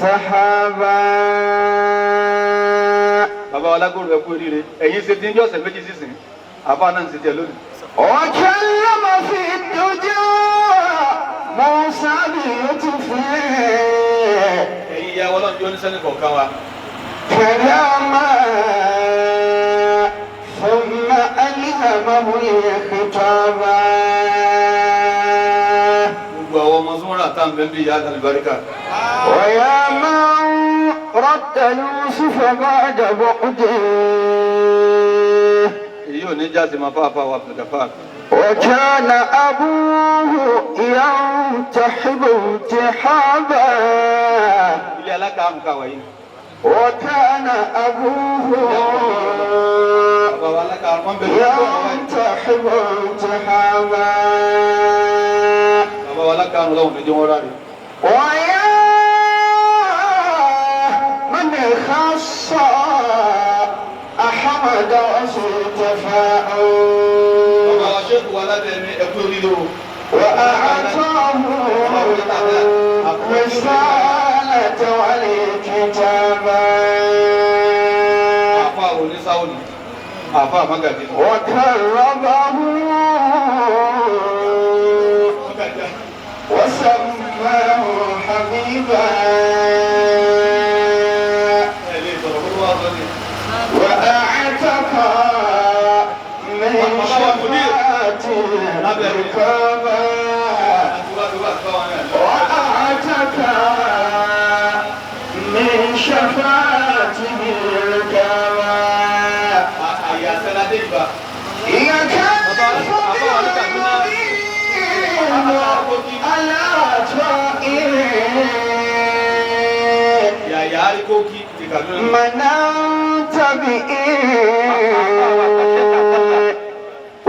سحابا. Bàbá wa lágbóòrò, ẹ kú oríire. Ẹ̀yin ṣe ti ń bí ọ̀sẹ̀ 2 sísìn, àfa náà ń ṣe tiẹ̀ lónìí. وكلم في الدجى موسى بلطفه. Ẹ̀yin ìyá wa, Ọlọ́run tí ó ní sẹ́ni kọ̀ọ̀kan wa. كلاما ثم ألهمه الخطابا. Gbogbo àwọn ọmọ súnmọ́ra tá à ń bẹ́ ń bí ìyá àlùbáríkà. ويا من رد يوسف بعد بعده. Èyí ò ní jáde máa fáfá wa Abdulgafar. وكان أبوه ينتحب انتحابا. Ilé alákàánú ká wà yìí. وكان أبوه Bàbá wa alákàánú wọn bẹ lórí ọ̀rọ̀ wa yìí. ينتحب انتحابا. Bàbá wa alákàánú lọ́wọ́ ní jẹ́ wọ́n ráre. ويا من خص أحمد وصطفاه. Bàbá wa ṣéèkù wa lábẹ́ mi, ẹ kú oríire o. وأعطاه الرسالة والكتابة. Àfa onísáwọ́nì, àfa àmàgàdì. وكرمه وسماه حبيبا. Ẹ lè sọ̀rọ̀ kó tó wá sọ ni. وأعتق من شفاعة الركابة. Àti wá ti wá sí báwọn náà. وأعتق من شفاعته الركابة. Àyè àṣẹládé ìgbà. يكاد على طائر. Yàyà Àríkókí ti Kàdúrà. مننت به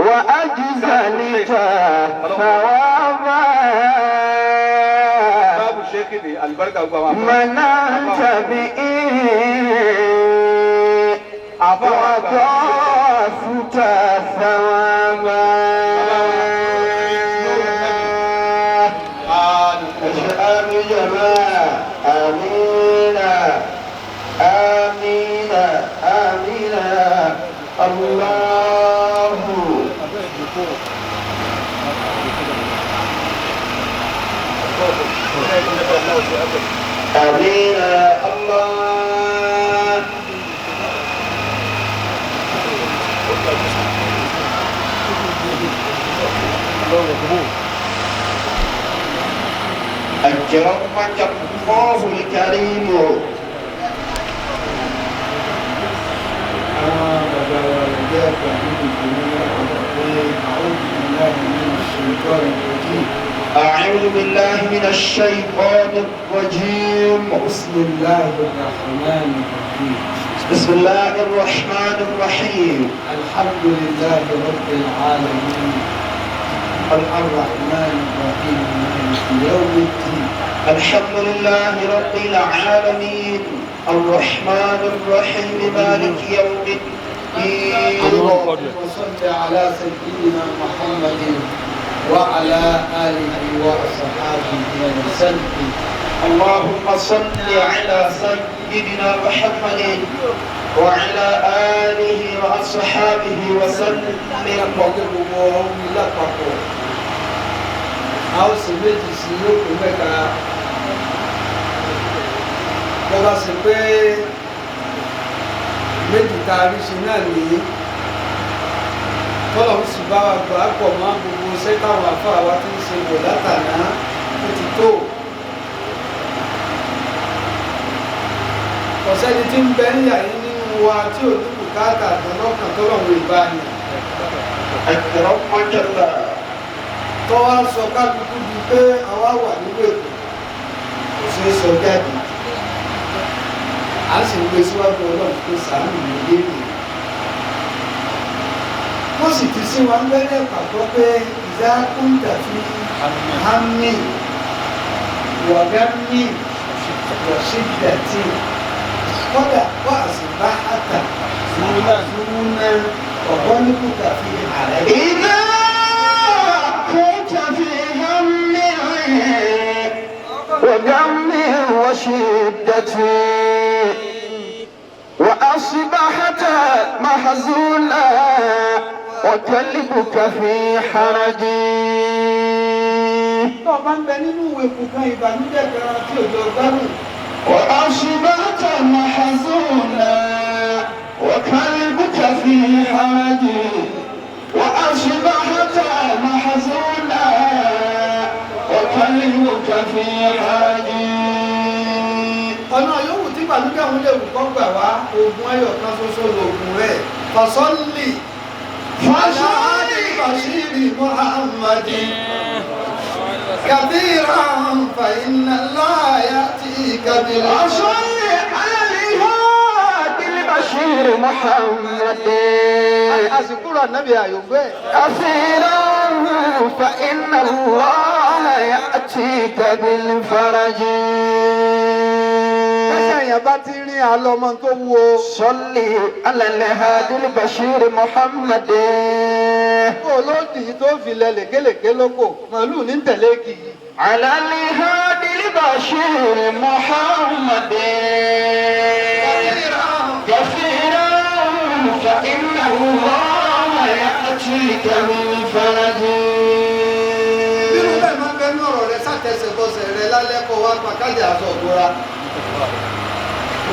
وأجزلت ثوابا. Báàbù ṣéèkì ní àlùbáríkà gbogbo àwọn àfọ. مننت به Àfọ àwọn àgbà. وضعفت ثوابا. آمين جماعة، آمين آمين آمين الله. آمين الله. أكرمك الله الكريم. Àwọn bàbá wa rẹ̀ àgbà nínú ìgbìmọ̀ ọ̀rọ̀ pé أعوذ بالله من الشيطان الرجيم. أعوذ بالله من الشيطان الرجيم. بسم الله الرحمن الرحيم. بسم الله الرحمن الرحيم. الحمد لله رب العالمين الرحمن الرحيم مالك يوم الدين. الحمد لله رب العالمين الرحمن الرحيم مالك يوم الدين. اللهم صل على سيدنا محمد وعلى آله وأصحابه وسلم. اللهم صل على سيدنا محمد وعلى آله وأصحابه وسلم. Pẹ̀lú gbogbo ọ̀hún lápapọ̀, a ó sì méjì sí yóò mẹ́ta. Bó bá ṣe pé méjì tá a rí ṣe náà nìyí, tọ́lọ̀ ń sì bá wa gbà á pọ̀ mọ́ gbogbo iṣẹ́ táwọn àfáà wa ti ń ṣe wò látàná, ó ti tó. Ọ̀sẹ́ni tí ń bẹ ń yà yín nínú wa tí ò ní bùkátà tán lọ́kàn tọ́lọ̀ ń bá yàn. أكرمك الله. Tọ́wọ́ sọ kálukú di pé àwa wà nínú ètò, kò ṣeé sọ jáde, à ń sì ń gbé síwájú Ọlọ́run pé sàánù mi léèrè. Wọ́n sì ti sí wa ń bẹ́rẹ̀ pàtó pé ìdá kúńtà fi hàmì wàgámì wàṣídàtì kọ́dà wà àsìbá àtà zúnà ọ̀gọ́nìkúta fi àrẹ. إذا كنت في هم وغم. وشدة وأصبحت محزونا وقلبك في حرج. Tó o bá ń bẹ nínú ìwé kùkan ìbànújẹ́ kan tí òjò gbádùn. وأصبحت محزونا وقلبك في حرج وأصبحت محزونا وقلبك في حرج. Ọ̀nà yòówù tí ìbànújẹ́ òun lè wù kọ́ gbà wá, oògùn ayọ̀ kan ṣoṣo lòògùn rẹ̀. Fasalli فصل bashiri Muhammadin kathiran fa inna Allah ya'tika bil وصل على الهادي البشير محمد àsìkò ànábì àyòǹgbẹ́. كثيرا فإن الله يأتيك بالفرج. Kẹ́sẹ̀ èèyàn bá ti rí àlọ́ ọmọ tó wú o. صل على الهادي البشير محمد. Kó lódì tó fi lẹ lékelèké lóko, màálù ní tẹ̀lé kì í. على الهادي البشير محمد كثيرا فإن الله يأتيك بالفرج. Bírú bẹ́ẹ̀ máa ń bẹ ní ọ̀rọ̀ rẹ sátẹsẹ̀ bọ́sẹ̀ rẹ lálẹ́ kó wá pa kájà aṣọ òbúra.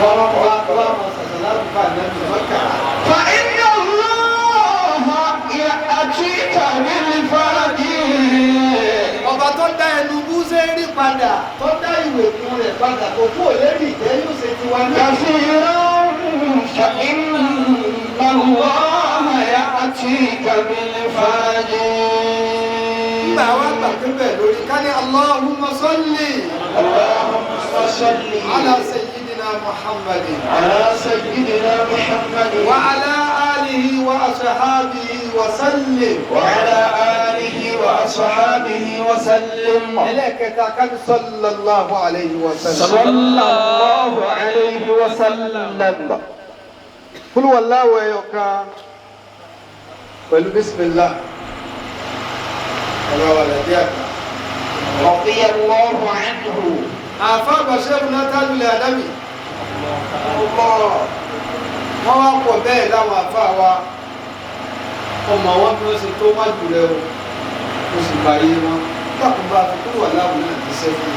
Wọ́n wá wá mọ sàṣà lárúbá nẹ́bí mọ́kà. فإن الله يأتيك بالفرج. Ọba tó dá ẹnu búzẹ́rì padà tó dá ìwé kun rẹ̀ padà kò kú òlérí ìjẹ́ yóò ṣe tiwa náà. كثيرا فإن الله يأتيك بالفرج. Nígbà wá gbà pé bẹ́ẹ̀ lórí ká ní Allahumma salli اللهم صل ala sayyidina Muhammadin على سيدنا محمد wa ala alihi wa ashabihi wa sallim. وعلى آله وأصحابه وسلم. Ẹlẹ́ẹ̀kẹta ká ní sallallahu alayhi wa sallam. صلى الله عليه وسلم. Kúlúwàláwọ̀ ẹyọ kan pẹ̀lú bísímìlá. Ọ̀rọ̀ wà lẹ́dí àgbà. رضي الله عنه. Àfa àgbàṣẹ́gun náà tájúlẹ̀ Ádámì. Wọ́n wá pọ̀ bẹ́ẹ̀ láwọn àfa wa. Ọmọ wọn bí wọ́n ṣe tó wájú rẹ o. Mo sì bàyè wọn. Dákun bá a fi kúlúwàláwọ̀ náà ti sẹ́fún.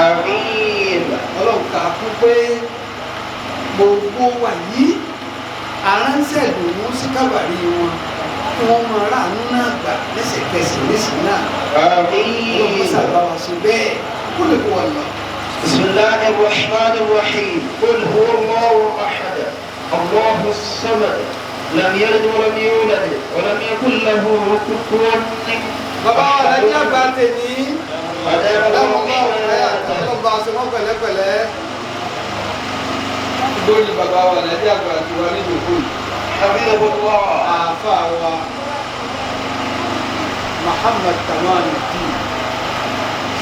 آمين. Ọlọ́run kà á kún pé gbogbo wa yìí aránṣẹ́ ìdùnnú sí kábàárì wọn kí wọ́n máa ráàánú náà gbà lẹ́sẹ̀kẹsẹ̀ lẹ́sìn náà. Ọlọ́run kó آمين. sábà wá sí bẹ́ẹ̀ kó lè kó wọn lọ. بسم الله الرحمن الرحيم. قل هو الله أحد الله الصمد لم يلد ولم يولد ولم يكن له كفوا Bàbá wa lẹ́jọ́ àgbà tèmi. أدام Ọlọ́run الله bá wọn rẹ̀ حياته. ọlọ́run bá aṣọ wọn pẹ̀lẹ́pẹ̀lẹ́. Lórí bàbá wa lẹ́jọ́ àgbà tiwa ní ìdòkó yìí. حفظه الله. Àáfàá wa Muhammad Kamaluddin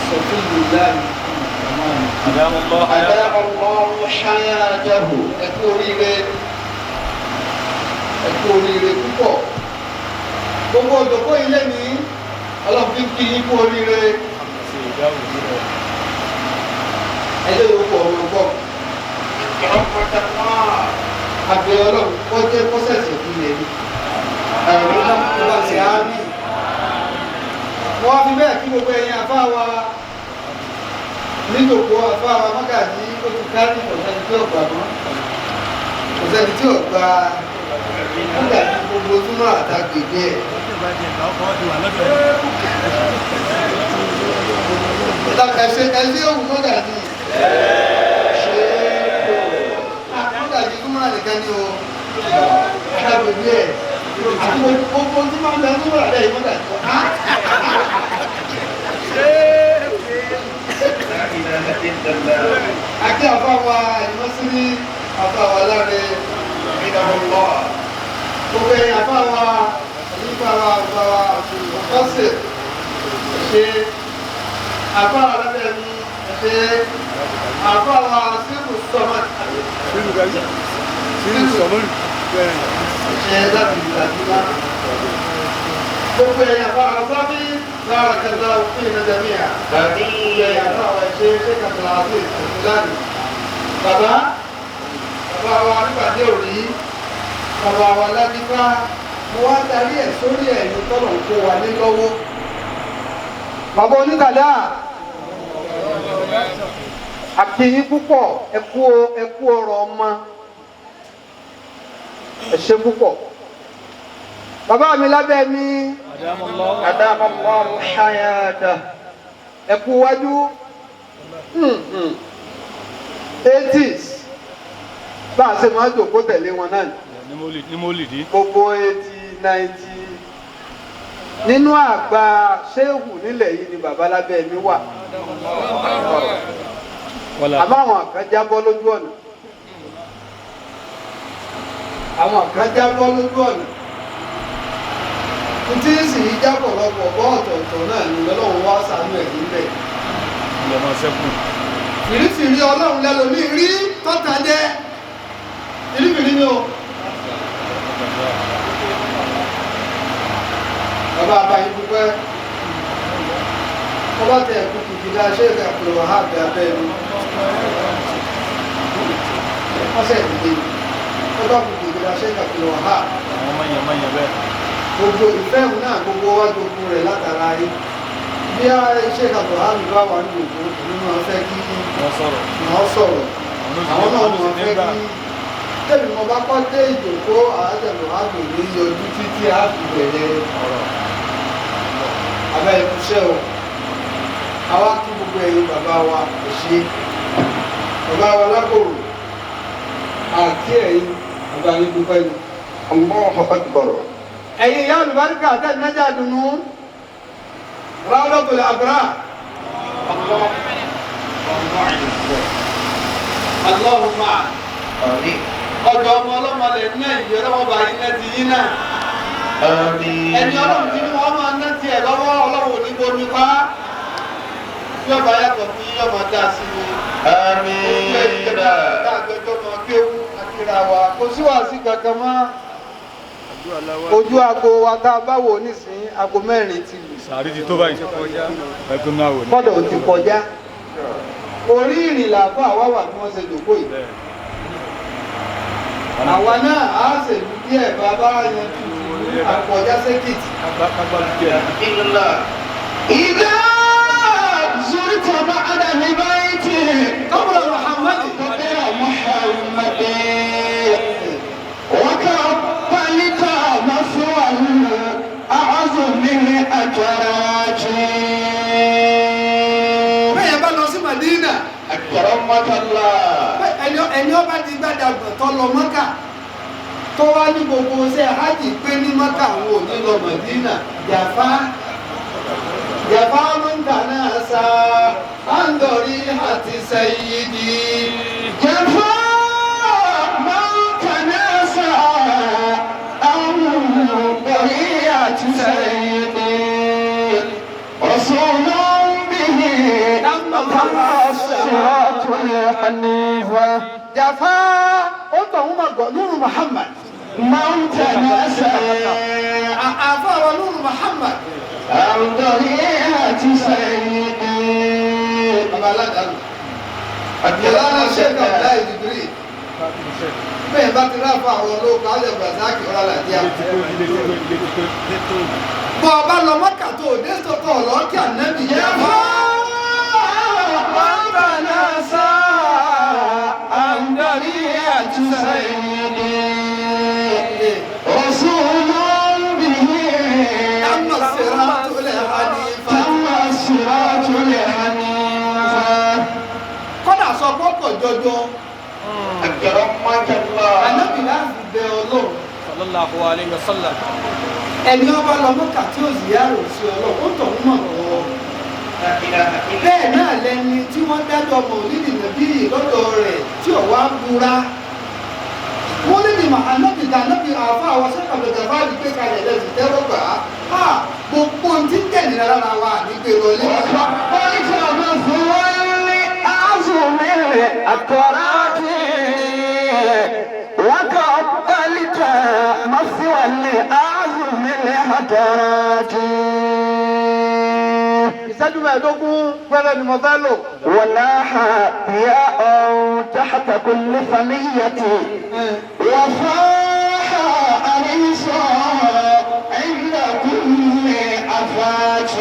Sọfíyùláì Muhammad Kamaluddin. أدام الله حياته. Ẹ kú oríire, ẹ kú oríire púpọ̀. Gbogbo òdòkó ilé ní Ọlọ́run fi ń kí yín kú oríire. Ẹjọ́ yòókù ọ̀rọ̀ gbọ́. رحمة الله. Àbẹ̀ Ọlọ́run kó jẹ́ kọ́sẹ̀sì fún ilẹ̀ ni. آمين. Ọba ṣe á bí. Wọ́n fi bẹ́ẹ̀ kí gbogbo ẹ̀yin àfáà wa nítòkó àfáà wa mọ́gàjí ó ti kárí kò sẹ́ni tí ò gbà mọ́. Kò sẹ́ni tí ò gba mọ́gàjí gbogbo túmọ̀ àtàgbègbè ẹ̀. Ẹ̀ṣẹ̀ ẹ̀ṣẹ̀ òwú mọ́gàjí. Mọ́gàjí túmọ̀ nìkan ni o. Àtàgbègbè ẹ̀. Àti gbogbo tí máa ń bẹ túmọ̀ àlẹ́ yìí mọ́gàjí. لا إله إلا الله. Àti àfáwa ìmọ̀sírí àfáwa láre حفظه الله. gbogbo ẹ̀yìn àfáwa àyífáwa àfáwa ọ̀sẹ̀ ṣe àfáwa lábẹ́ mi ṣe àfáwa síbù sọmọ ṣe láti ìgbàdúrà gbogbo ẹ̀yìn àfáwa sábì lára kẹta òfin ìnájàmíà gbogbo ẹ̀yìn آمين. àfáwa ṣe ṣe kàmá. Abdulaziz Abdullahi. Bàbá bàbá wa nípàdé òní, bàbá wa ládìpá, mo wá darí ẹ̀ sórí ẹ̀yìn tọ́lọ̀ ń kó wa ní lọ́wọ́. Bàbá oníkàdá àkìyín púpọ̀, ẹ kú ọ̀rọ̀ ọmọ, ẹ ṣé púpọ̀. Bàbá mi lábẹ́ mi, Adamallahu hayata. Ẹ kú wájú 80s bá a ṣe máa jòkó tẹ̀lé wọn náà gbogbo 80 90 nínú àgbà ṣéhù nílẹ̀ yìí ni bàbá lábẹ́ mi wà. Àmọ́ àwọn kan jábọ́ lójú ọ̀nà, àwọn kan jábọ́ lójú ọ̀nà ntí sì í jábọ̀ lọ́pọ̀ bọ́ ọ̀tọ̀ọ̀tọ̀ náà ni Ọlọ́run wá ṣàánú ẹ̀ níbẹ̀. Fìrífìrí Ọlọ́run lẹ́lòmíì rí tọ́ta jẹ́ fìrífìrí ni o. Bàbá àbáyé dúpẹ́ ọba tẹ ẹ̀kú kìkìdá ṣéèkì Abdulwahab abẹ́ mi wọ́n sẹ̀ dìde ọba kìkìdá ṣéèkì Abdulwahab gbogbo ìfẹ́ òun náà gbogbo wá gbogbo rẹ̀ látara yìí bí a ṣéèkì Abdulwahab bá wà ní gbogbo èmi máa fẹ́ kí wọ́n sọ̀rọ̀ àwọn náà máa fẹ́ kí tẹ̀mí mo bá kọ́ dé ìjòkó Abdulwahab ní yọjú títí a fi bẹ̀rẹ̀ ọ̀rọ̀ abẹ́ ìkúṣẹ́ o. Àwa kí gbogbo ẹ̀yin bàbá wa kò ṣe bàbá wa lákòrò àti ẹ̀yin bàbá yín dúpẹ́ ni. Allahu akbar. Ẹ̀yin ìyá olùbáríkà àtẹ̀nájà dùnú Rawdatul Abrar. Allahumma Àmín. ọjọ́ ọmọ ọlọ́mọ lẹ̀ ní ẹ̀yìn ọlọ́mọ bá yín náà ti yín náà. Àmín. Ẹni ọlọ́run ti ní wọ́n máa ná tiẹ̀ lọ́wọ́ ọlọ́run ò ní bomi pa. Bí ọba yàtọ̀ fún yín ọmọ dá sí mi. Àmín. Kò sí wàásù kankan mọ́. Ojú aago wa tá a bá wò nísìnyí aago 4 ti lù. Sàárì ti tó báyìí. Kọ́dọ̀ ti kọjá. Orí ìrìn làbá àwa wà bí wọ́n ṣe jòkó yìí. Àwa náà á ṣèlú díẹ̀ bàbá yanjú tìlú àkọjá sẹ́kìtì. إذا زرت بعد البيت قبر محمد قبر محمد وكفلت مثوى أعظم من أجراج. Bẹ́ẹ̀ bá lọ sí Màdínà. أكرمك الله. Ẹni ọba ti gbàdàgbà tó lọ Mọ́kà tó wá ní gbogbo ṣe hajj pé ní Mọ́kà àwọn ò ní lọ Màdínà jàfá jàfá ló ń tà náà sa àǹdọ̀rí àti sẹ́yìdì. Jàfá máa ń tà náà sa àǹdọ̀rí àti sẹ́yìdì. Rasulun bihi as-siratul hanifa. Jàfá ó tọ̀ ń mọ̀ gọ̀ Nuru Muhammad. Máa ń tà náà sa Àfọ àwọn Nuru Muhammad. àǹdọ̀rí àti sẹ́yìdì. Bàbá aládàáni. Ìlànà Sheikh Abdullahi Jibril. Bẹ́ẹ̀ bá ti ráfà àwọn olóko alẹ́ Brazaki ọ̀rọ̀ àlàdíà. Bọ̀ ọba lọ Mọ́kà tó òde sọ̀tọ̀ ọ̀lọ́kì ànábì yẹn. Jàfá máa ń tà náà sa àǹdọ̀rí àti sẹ́yìdì. رسول به تم الصراط الحنيفة. تم الصراط الحنيفة. Kọ́dà sọ pọ́pọ̀ jọjọ. أكرمك الله. Ànábì láti bẹ Ọlọ́run. Sallallahu alayhi wa sallam. Ẹni ọba lọ Mọ́kà tí ó ziyarò sí Ọlọ́run, ó tọ̀ ń mọ̀ ọ́. Bẹ́ẹ̀ náà lẹni tí wọ́n dájọ́ mọ̀lídì nàbí lọ́dọ̀ rẹ̀ tí ò wá búra. Mọ̀lídì ànábì ànábì àfa àwọn sẹ́kàbẹ̀tẹ̀ bá rí pé kalẹ̀ lẹ́sìn tẹ́wọ́ gbà á. Á gbogbo ohun tí ń tẹ̀lé lára wa nígbè lọlé. وقلت مثوى لأعظم الطرات وقبلت مثوى لأعظم الحضارات. Ìṣẹ́jú 15 péré ni mo fẹ́ lò. ولاح ضياء تحت كل ثنية وفاح أنيس عند كل آفات.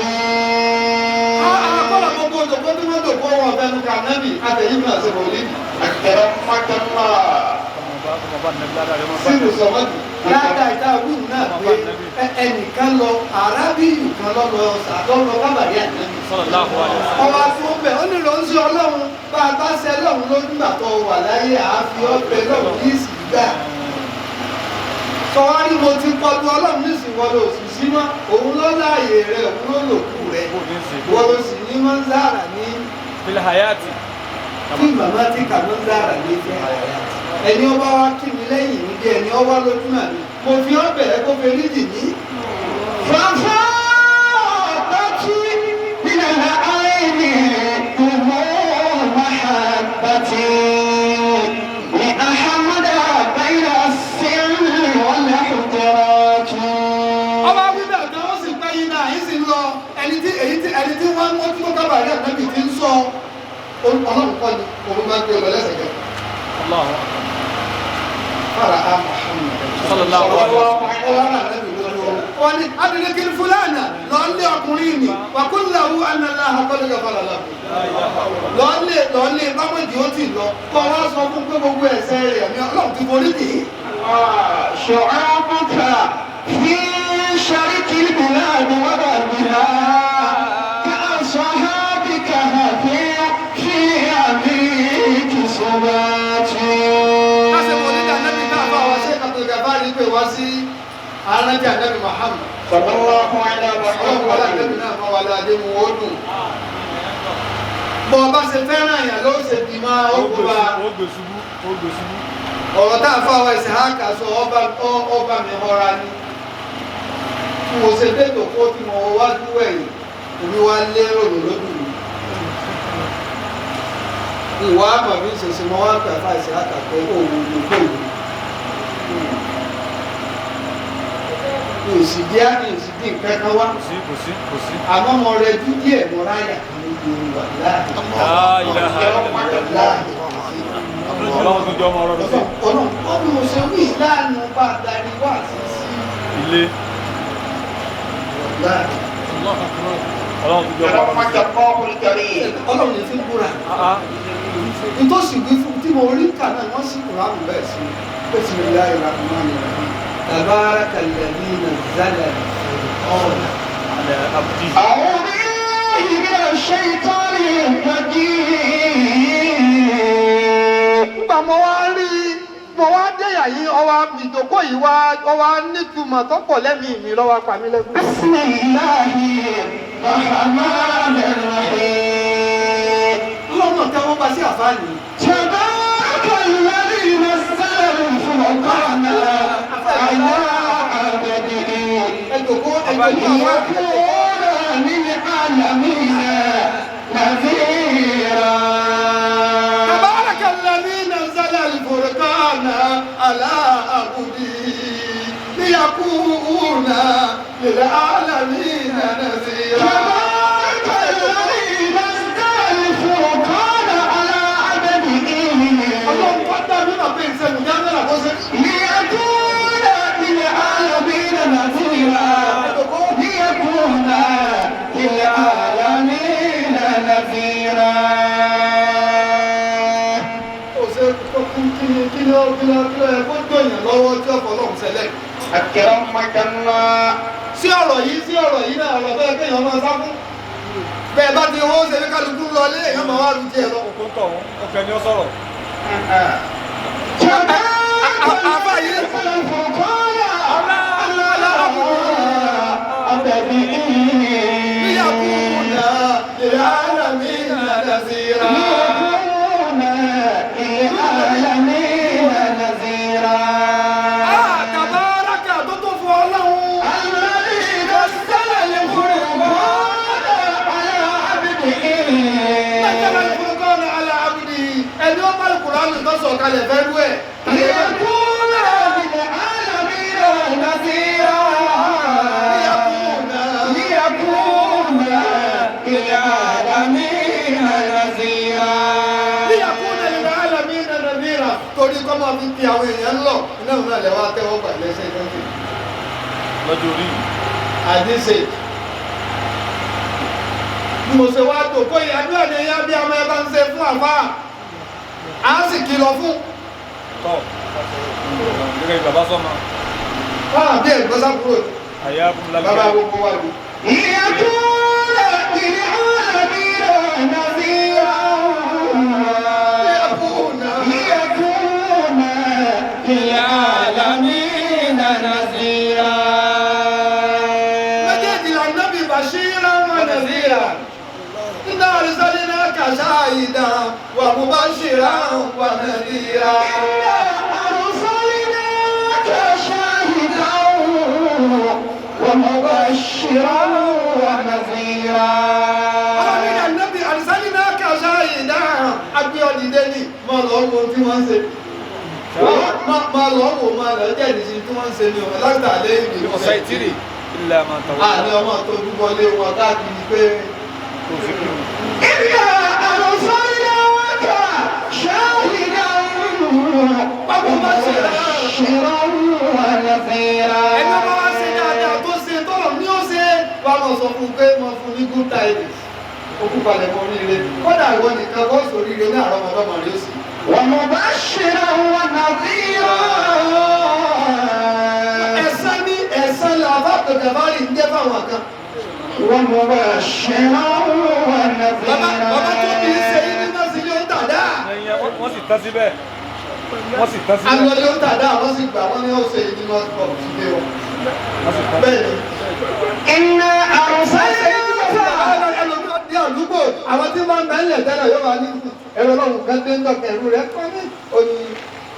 Kọ́lá gbogbo òjòkó tí wọ́n jòkó wọn fẹnu kà nábì àtẹ̀yìn náà ṣe wòlíì. أكرمك الله. Sínú sọmọdù ládàá ìta wíwù náà pé ẹnìkan lọ arábìnrin kan lọ́lọ́ lọ́lọ́ kábàárì ànábì. Sallallahu alaihi wasallam. Ọba fún bẹ́ẹ̀ ó ní lọ ń ṣe ọlọ́run bá a bá ṣe ọlọ́run lójú gbà tó wà láyé àáfi ọbẹ̀ lọ́run ní ìsìn gbà. Sọwárí mo ti kọlu ọlọ́run ní ìsìn wọlé òsì sí mọ́ òun ló láàyè rẹ̀ òun ló lòkù rẹ̀ Bó ní ṣe. wọ́n ló sì ní mọ́ ń zára ní Fil hayati. kí màmá tí kà mọ́ ń zára ní fẹ́ àyà. Ẹni ọba wa kí mi lẹ́yìn mi bí ẹni ọba lójú náà ni mo fi ọbẹ̀ ẹ kó fẹ́ rídì ní. ففاضت من العين دموع محبتي لأحمد بين السر والاحتراج. Ọba wíbẹ̀ kan ó sì pẹ́ yín náà yín sì ń lọ ẹni tí èyí tí ẹni tí wọ́n ń mójútó kábàárì ànábì ti ń sọ ọlọ́run kọ́ ni òun máa ń gbé lọ lẹ́sẹ̀kẹ́. Allahu akbar. Fara a Muhammad. Sallallahu alaihi wasallam. Ọba náà lẹ́bi lójú ọ̀run. Wọ́n ní Adélékè Fúlànà lọ lé ọkùnrin ni wà kó làwù ànàlá àkọlẹ́gà fara làwù. Lọ lé bámọ̀jì ó ti lọ kọ́ wá sọ fún pé gbogbo ẹ̀ṣẹ̀ rẹ̀ ni ọlọ́run ti forí dì í. شعابك في شرك البلاد وغربها كأصحابك في في أمريك صباتي. Káṣe mo nígbà nábì tá a bá wa ṣe Abdulgafari pé wá sí aráńtí ànábì Muhammad. صلى الله على Ọlọ́run wọlé ànábì محمد. náà bá wa ládé mu ó dùn. Bọ́ ọ bá ṣe fẹ́ràn èèyàn ló ṣe bì máa ó kó bá Ó gbé ṣubú. Ó gbé ṣubú. ọ̀rọ̀ tá a fà wá ẹsẹ̀ á kà sọ ọba mi họra ni. Tí mo ṣe dé tòkó tí mo wájú ẹ̀yìn, èmi wá lérò lójú mi. Ìwà àmọ̀ mi ṣèṣe mo wá pè fà ẹsẹ̀ á kà pé òun ló kó ìlú. Ìsìdí á ní ìsìdí nǹkan kan wá. Kò sí kò sí kò sí. Àmọ́ mo rẹ jú díẹ̀ mo ráyà kan lójú wà láàyè. La ilaha illallah. Láàyè. Ọlọ́run tó jọ ọmọ ọlọ́run sí. Ọlọ́run ó bí mo ṣe wí láàánú bá darí wá sí sí Ilé. láàyè. Ọlọ́run tó jọ ọmọ ọlọ́run أكرمك sí. الله الكريم. Ọlọ́run yẹn fi ń búra. Ah ah. Nítòsí wí fún tí mo rí kà náà wọ́n sì kúrò àmì bẹ́ẹ̀ sí. Bismillahir Rahmanir Rahim. Tabaraka alladhi nazzala al-furqana. Ala abdi. أعوذ بالله من الشيطان الرجيم. Nígbà mo wá rí mo wá déyà yìí ọwọ́ ìjókòó yìí wá ọwọ́ nítumọ̀ tó pọ̀ lẹ́mìí mi lọ́wọ́ pa mí lẹ́kùn. بسم الله الرحمن الرحيم. Ọlọ́run tẹ́wọ́ bá sí àfáàní. تبارك الذي نزل الفرقان على عبده Ẹ jòkó ẹ jòkó àwọn ليكون للعالمين نذيرا. تبارك الذي نزل الفرقان على عبده ليكون للعالمين نذيرا. تبارك الذي نزل الفرقان على عبده Ọlọ́run wá dá mímọ̀ pé ìṣẹ́nu jámẹ́rà kó ṣe. ليكون للعالمين نذيرا ليكون للعالمين نذيرا. Ó ṣe kí ni kí ni ó kí ni ó kí ló yẹ kó dọ̀yàn lọ́wọ́ tí ọ̀pọ̀ ọlọ́run ṣẹlẹ̀. أكرمك الله. Sí ọ̀rọ̀ yìí sí ọ̀rọ̀ yìí náà ọ̀rọ̀ tó yẹ kéèyàn máa sá fún. Bẹ́ẹ̀ bá ti hó ṣe ní kálukú lọ lé èèyàn máa wá lu tiẹ̀ lọ. Okun tọ̀ wọ́n. Ọkẹ́ ni ó sọ̀rọ̀. تبارك الذي نزل الفرقان على عبده ليكون للعالمين نذيرا. ليكون للعالمين نذيرا. Ah, Tabaraka tó tó fún Ọlọ́run. الذي نزل الفرقان على عبده. Nazzala al-furqana ala abdihi. Ẹni ó bá Al-Qur'an tó sọ̀ kalẹ̀ fẹ́ rú ẹ̀. ليكون للعالمين نذيرا. Liyakuna ليكون للعالمين نذيرا. torí kọ́ máa fi fi àwọn èèyàn lọ iná ìlú náà lẹ́wọ́ tẹ́wọ́ gbà lẹ́sẹ̀ lọ́sẹ̀. Lọ́jọ́ orí yìí. Àdéṣe bí mo ṣe wá tó kó ìyàdúrà ní ẹyá bí ọmọ ẹ bá ń ṣe fún àfáà á sì kìlọ̀ fún. Tọ́ gẹ́gẹ́ bí bàbá sọ́mọ. Wọ́n àbí ẹ̀gbọ́n sábúrò Àyà fún bàbá lábẹ́. gbogbo wa ni. ليكون للعالمين نذيرا ليكون للعالمين نذيرا Méjèèjì là nábì bàṣírà wà nàzírà. Iná arsalinaka shahidan wa mubashiran wa nadhira. إنا أرسلناك شاهدا ومبشرا ونذيرا Ọlọ́run ní nábì arsalinaka shahidan agbé ọ̀dìdé ni máa lọ wo tí wọ́n ń ṣe. Máa lọ wò máa lọ jẹ́ ìdíje tí wọ́n ń ṣe ni ọ̀rọ̀ látàlẹ́ ìlú. Ọ̀sẹ̀ ìtìrì. Ilẹ̀ àmà tàwọn. Àní ọmọ tó dúbọlé wọn káàkiri pé Kò sí kí wọn. إنا أرسلناك شاهدا ومبشرا ونذيرا ẹni ọba wá ṣe dáadáa tó ṣe tọ́lọ̀ ní ó ṣe wàá mọ̀ sọ fún un pé mo fún ní good tidings ó kú palẹ̀ mọ́ oríire kódà ìwọ nìkan kó sọ oríire ní àrọ́mọdọ́mọ rẹ ó sì. ومبشرا ونذيرا Ẹ̀san ní ẹ̀san làbá tọ̀gàbárì ń jẹ́ fáwọn kan. ومبشرا Bàbá bàbá tó bí ṣe ونذيرا yín ní mọ́sílẹ̀ ó ń tàdá. Ẹyin wọ́n sì tán síbẹ̀. Wọ́n sì tán síbẹ̀. Alọ́lé ó ń tàdá wọ́n sì gbà wọ́n ní ó ṣe yín ní mọ́sílẹ̀ sílé wọn. Wọ́n sì tán. Bẹ́ẹ̀ ni. إنا أرسلناك Ẹlòmíràn ní àdúgbò àwọn tí wọ́n ń bẹ ńlẹ̀ tẹ́lẹ̀ yóò máa ní ẹ̀rọ ọlọ́run kan dé ń dọ̀kẹ́ ẹ̀rú rẹ̀ kọ́ ní oní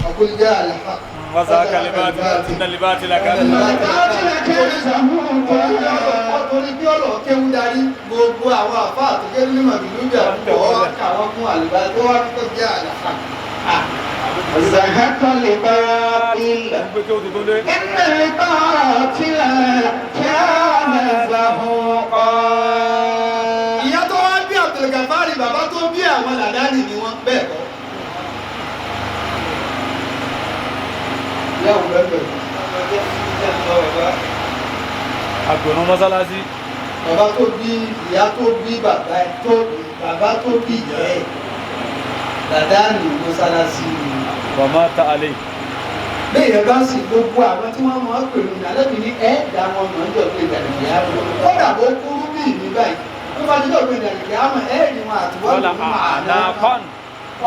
ọ̀gbìnjẹ́ àlàfà. Wàsá kalibati nalibati lakana. الباطل كان زهوقا Torí bí ọ̀rọ̀ kéwú darí gbogbo àwọn àfáà tó kéwú ní màbílúbì àdúgbò ọwọ́ káwọn fún àlùbá tó wá tó jẹ́ àlàfà. زهق الباطل Gbé kí o tuntun dé. إن الباطل كان زهوقا Ìyá tó wá bí Abdulgafari bàbá tó bí àwọn làdáni ni wọ́n bẹ́ẹ̀ kọ́. Ìyá òun bẹ́ẹ̀ bẹ́ẹ̀. Àgbọ̀nà mọ́sálásí. Bàbá tó bí ìyá tó bí bàbá ẹ̀ tó bàbá tó bí ìyá ẹ̀ làdáni mọ́sálásí ni. Wàmá ta àlè. Bẹ́ẹ̀ bá sì gbogbo àwọn tí wọ́n máa ń pè ní alẹ́bí ní ẹ̀ẹ́dà wọn máa ń jọ pé ìdàgbé àmọ́ kódà bó kúrú bí ìní báyìí tó bá jọ pé ìdàgbé àmọ́ ẹ̀ẹ́dì wọn àtiwọ́n Wọ́lá ló máa ná àlàkọ́n.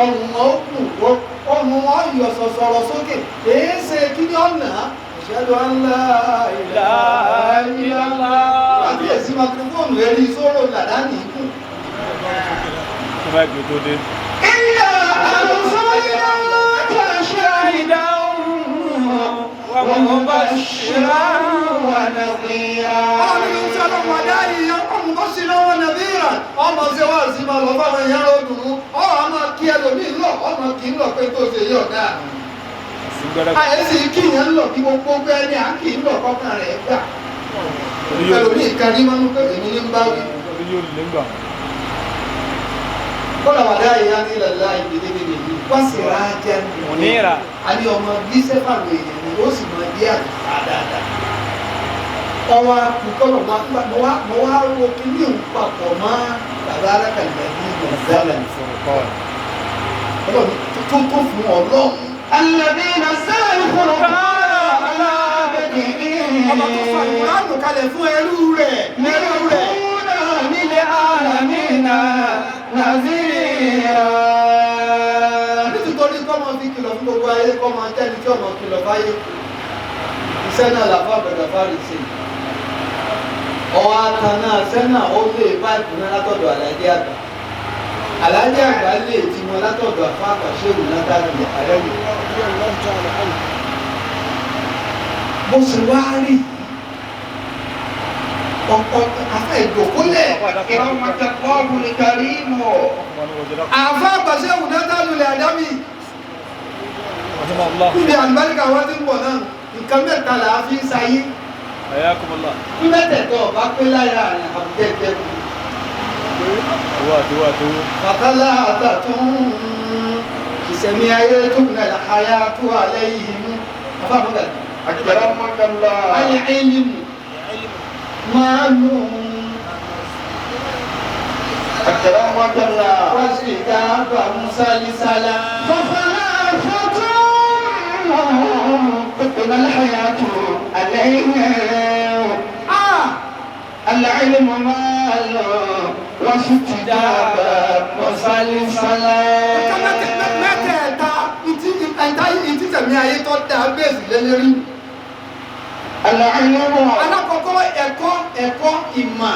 ọrùn wọn ó kù wọ́n ọrùn wọn yọ sọ̀sọ̀rọ̀ sókè èé ṣe kí ni ọ̀nà ashhadu an la ilaha illallah àti èsì makrofóònù ẹ̀rí sóró làdáni ikú. Kí máa gbé tó dé. إنا أرسلناك شاهدا ومبشرا ونذيرا Ọlọ́run ló ń sọ lọ́wọ́ adáyé yẹn, ọmọ bó ṣe lọ́wọ́ nàbíyà. Ọmọ ṣe wá sí máa lọ fáwọn èèyàn lọ́dún. Ọ̀rọ̀ a máa kí ẹlòmíì lọ, ọmọ kì í lọ pé tó ṣe yọ̀ dáa. Sìngbẹ́rẹ́. Àyè sì kí yẹn ń lọ kí gbogbo pé ẹni à ń kì í lọ kọ́kàn rẹ̀ gbà. Ẹlòmíì kan ní máa ń pè mí ní ń bá wí. Orí yóò lè gbà. Kọ́lá wà dáyé yá ní ilẹ̀ láì gbèdéke nìyí. Wọ́n sì rà á jẹ́ Munira. A ní ọmọ gíṣẹ́ fáwọn èèyàn ni ó sì máa dé àdúrà dáadáa. Ọwọ́ akùkọ́lọ̀ mo wá ro kíní òun papọ̀ mọ́ bàbá alákàlẹ̀ ní González. Ọlọ́run tó tó fún ọlọ́run. الذي نزل الفرقان على عبده Ọba tó sọ ìkùránù kalẹ̀ fún ẹrú rẹ̀ ẹrú rẹ̀. ليكون للعالمين نذيرا Nítorí kọ́ máa fi kìlọ̀ fún gbogbo ayé kọ́ máa tẹ́ni tí ọmọ kìlọ̀ fáyé. Iṣẹ́ náà làfà bẹ̀rẹ̀ fárí sí. Ọwọ́ atan náà iṣẹ́ náà ó lè báìpù náà látọ̀dọ̀ àlàjé àgbà. Àlàjé àgbà lè ti wọn látọ̀dọ̀ àfa àgbàṣẹ́wò látàrí àrẹ́wò. Bó ṣe wá rí ọ̀pọ̀ afẹ́ ìdòkólẹ̀. أكرمك الله الكريم Àfa àgbàṣẹ́wò látàlùlẹ̀ àdámì. Rahimahullah. Níbi àlùbáríkà wọn ti ń bọ̀ náà, nǹkan mẹ́ta là á fi ń sayé. Ayakumullah. Bí mẹ́tẹ̀ẹ̀tọ̀ ọ̀bá pé lára àrùn àbúkẹ́ ìjẹ́kù. Owó àti owó àti owó. Bàtálá àtàtún ìṣẹ̀mí Ní ayé tó kùnà àyà tó alẹ́ yìí mú. Àfàmúgà. Akramakallah. Al-ilmu máa nù. Akramakallah. Wàṣíkà musalisala. فثلاثة تبنى الحياة عليهم العلم مال واستجابة مسلسلة. Mẹ́tẹ̀ẹ̀ta ìtí tẹ̀mí ayé tó dáa bẹ́ẹ̀sì lélẹ́rí. العلم Alákọ̀ọ́kọ́ ẹ̀kọ́ ẹ̀kọ́ ìmọ̀.